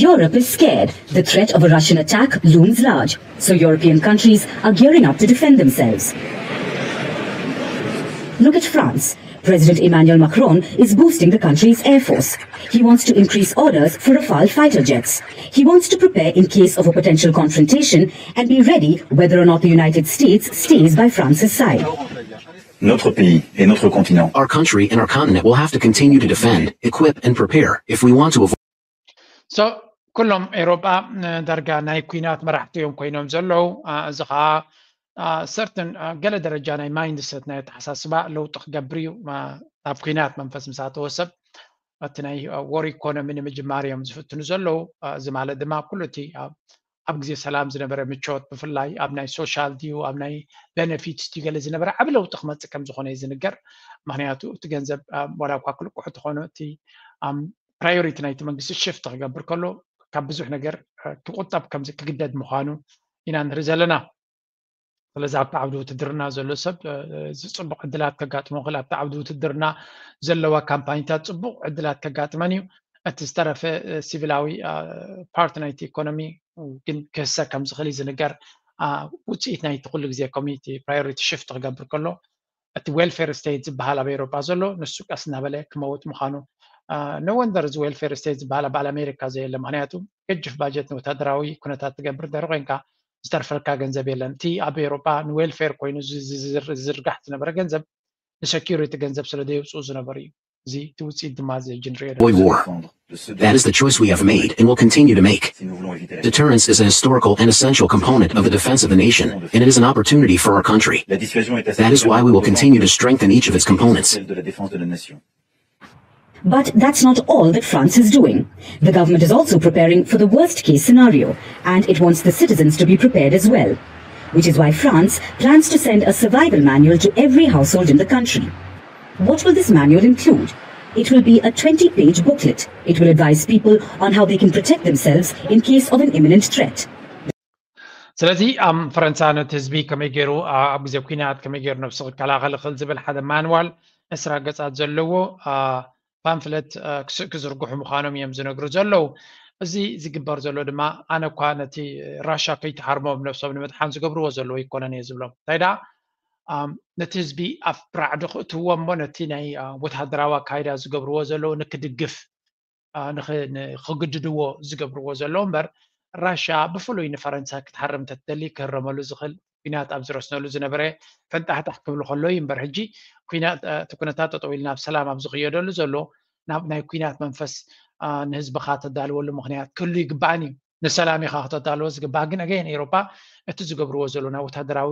Europe is scared. The threat of a Russian attack looms large, so European countries are gearing up to defend themselves. Look at France. President Emmanuel Macron is boosting the country's air force. He wants to increase orders for Rafale fighter jets. He wants to prepare in case of a potential confrontation and be ready whether or not the United States stays by France's side. Notre pays et notre continent. Our country and our continent will have to continue to defend, equip, and prepare if we want to avoid. So ኩሎም ኤውሮጳ ዳርጋ ናይ ኩናት መራሕቲ እዮም ኮይኖም ዘለዉ። እዚ ከዓ ሰርትን ገለ ደረጃ ናይ ማይንድሰት ናይ ኣተሓሳስባ ለውጢ ክገብር እዩ። ኣብ ኩናት መንፈስ ምስ ኣተወ ሰብ እቲ ናይ ወር ኢኮኖሚ ንምጅማር እዮም ዝፍትኑ ዘለዉ። እዚ ማለት ድማ ኩሉ እቲ ኣብ ግዜ ሰላም ዝነበረ ምቾት ብፍላይ ኣብ ናይ ሶሻል ድዩ ኣብ ናይ ቤነፊትስ ድዩ ገለ ዝነበረ ዓብ ለውጢ ክመፅእ ከም ዝኾነ እዩ ዝንገር። ምክንያቱ እቲ ገንዘብ ዋላ እኳ ክልቁሑ ተኾኑ እቲ ፕራዮሪቲ ናይቲ መንግስቲ ሽፍት ክገብር ከሎ ካብ ብዙሕ ነገር ክቁጠብ ከም ክግደድ ምዃኑ ኢና ንርኢ ዘለና። ስለዚ ኣብቲ ዓውዲ ውትድርና ዘሎ ሰብ እዚ ፅቡቕ ዕድላት ከጋጥሞ ክእል ኣብቲ ዓውዲ ውትድርና ዘለዋ ካምፓኒታት ፅቡቕ ዕድላት ከጋጥመን እዩ። እቲ ዝተረፈ ሲቪላዊ ፓርት ናይቲ ኢኮኖሚ ግን ክህሰ ከም ዝኽእል እዩ ዝንገር። ውፅኢት ናይቲ ኩሉ ግዜ ኮሚኒቲ ፕራዮሪቲ ሽፍት ክገብር ከሎ እቲ ዌልፌር ስቴት ዝበሃል ኣብ ኤውሮጳ ዘሎ ንሱ ቀስ እናበለ ክመውት ምዃኑ። ኖ ወንደር እዚ ዌልፌር ስቴት ዝበሃል ኣብ በዓል ኣሜሪካ ዘየለ ምክንያቱ ገጅፍ ባጀት ንወታደራዊ ኩነታት ትገብር እንተር ኮይንካ ዝተርፈልካ ገንዘብ የለን። እቲ ኣብ ኤውሮጳ ንዌልፌር ኮይኑ ዝዝርጋሕ ዝነበረ ገንዘብ ንሰኪሪቲ ገንዘብ ስለ ዘየውፅኡ ዝነበሩ እዩ። እዚ እቲ ውፅኢት ድማ እዚ ሕጂ ንሪኦ ዘለና። Avoid war. That is the choice we have made and will continue to make. Deterrence is an historical and essential component of the defense of the nation, and it is an opportunity for our country. That is why we will continue to strengthen each of its components. But that's not all that France is doing. The government is also preparing for the worst case scenario, and it wants the citizens to be prepared as well. Which is why France plans to send a survival manual to every household in the country. What will this manual include? It will be a twenty page booklet. It will advise people on how they can protect themselves in case of an imminent threat. ስለዚ ኣብ ፈረንሳ ነቲ ህዝቢ ከመይ ገይሩ ኣብ ግዜ ኩናት ከመይ ገይሩ ነብሱ ክከላኸል ይኽእል ዝብል ሓደ ማንዋል ዕስራ ገጻት ዘለዎ ፓምፍለት ክዝርግሑ ምዃኖም እዮም ዝነግሩ ዘለዉ። እዚ ዝግበር ዘሎ ድማ ኣነ እኳ ነቲ ራሻ ከይትሃርሞም ነብሶም ንምድሓን ዝገብርዎ ዘለዉ ኣይኮነን እየ ዝብሎም። እንታይ ደኣ ነቲ ህዝቢ ኣብ ራዕዲ ክእትዎ እሞ ነቲ ናይ ወታደራዊ ኣካይዳ ዝገብርዎ ዘለዉ ንክድግፍ ንክግድድዎ ዝገብርዎ ዘለዉ እምበር ራሻ ብፍሉይ ንፈረንሳ ክትሃርም እንተትደሊ ክህረመሉ ዝኽእል ኩናት ኣብ ዝረስነሉ ዝነበረ ፈንጣሕጣሕ ክብል ከሎ እዩ እምበር ሕጂ እቲ ኩነታት ጠጠው ኢሉ ናብ ሰላም ኣብ ዝኽየደሉ ዘሎ ናብ ናይ ኩናት መንፈስ ንህዝብኻ ተዳልወሉ ምክንያት ክህሉ ይግባእን እዩ። ንሰላም ኢኻ ክተዳልዎ ዝግባእ ግን ኣገይን ኤውሮጳ እቲ ዝገብርዎ ዘሎ ናብ ወታደራዊ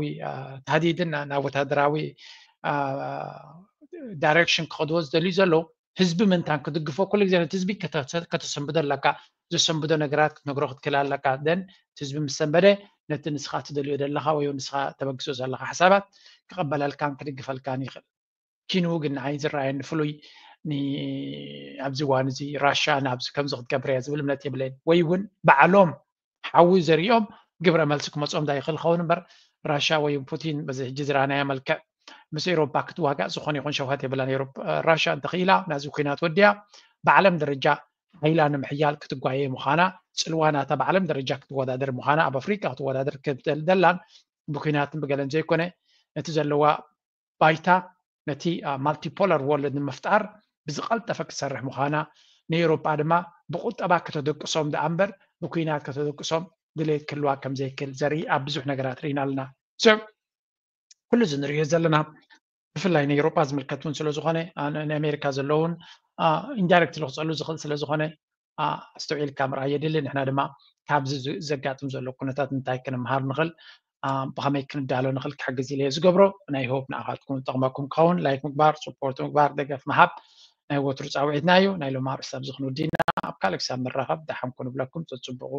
ታህዲድን ናብ ወታደራዊ ዳይሬክሽን ክኸድዎ ዝደልዩ ዘለዉ ህዝቢ ምንታን ክትድግፎ ኩሉ ግዜ ነቲ ህዝቢ ከተሰንብዶ ኣለካ። ዘሰንብዶ ነገራት ክትነግሮ ክትክእል ኣለካ። ደን እቲ ህዝቢ ምስ ሰንበደ ነቲ ንስኻ ትደልዮ ዘለኻ ወይ ንስኻ ተበግሶ ዘለኻ ሓሳባት ክቐበለልካን ክድግፈልካን ይኽእል። ኪንኡ ግን ንዓይ ዝረኣየኒ ፍሉይ ኣብዚ እዋን እዚ ራሻ ናብዚ ከምዚ ክትገብር እያ ዝብል እምነት የብለይን። ወይ እውን ባዕሎም ሓዊ ዘሪኦም ግብረ መልሲ ክመፅኦም ዳይኽእል ኸውን እምበር ራሻ ወይ ፑቲን በዚ ሕጂ ዝረኣናዮ መልክዕ ምስ ኤሮፓ ክትዋጋእ ዝኾነ ይኹን ሸውሃት የብላን። ራሻ እንተኽኢላ ናዚ ኩናት ወዲያ ብዓለም ደረጃ ሓይላ ንምሕያል ክትጓየ ምዃና፣ ፅልዋ ናታ ብዓለም ደረጃ ክትወዳደር ምዃና፣ ኣብ ኣፍሪቃ ክትወዳደር ክትደላን ብኩናትን ብገለን ዘይኮነ ነቲ ዘለዋ ባይታ ነቲ ማልቲፖላር ወርልድ ንምፍጣር ብዝቐልጠፈ ክትሰርሕ ምዃና፣ ንኤውሮጳ ድማ ብቁጠባ ከተደቅሶም ደኣ እምበር ብኩናት ከተደቅሶም ድሌት ክህልዋ ከም ዘይክእል ዘርኢ ኣብ ብዙሕ ነገራት ርኢና ኣለና። ሰብ ኩሉ እዚ ንርእዮ ዘለና ብፍላይ ንኤውሮጳ ዝምልከት እውን ስለ ዝኾነ ንኣሜሪካ ዘለውን ኢንዳይረክት ክፀሉ ዝኽእል ስለ ዝኾነ ኣስተውዒልካ ምርኣይ የድሊ። ንሕና ድማ ካብዚ ዘጋጥም ዘሎ ኩነታት እንታይ ክንምሃር ንኽእል፣ ብኸመይ ክንዳሎ ንኽእል ክሕግዝ ኢለ ዝገብሮ ናይ ሆፕ ንኣኻትኩም ዝጠቕመኩም ክኸውን ላይክ ምግባር፣ ስፖርት ምግባር፣ ደገፍ ምሃብ ናይ ወትሩ ፃውዒትና እዩ። ናይ ሎም ኣርእስቲ ኣብዚ ክንውዲና ኣብ ካልእ ክሳብ ንራኸብ ደሓን ኩኑ ብለኩም። ፀፅብቑ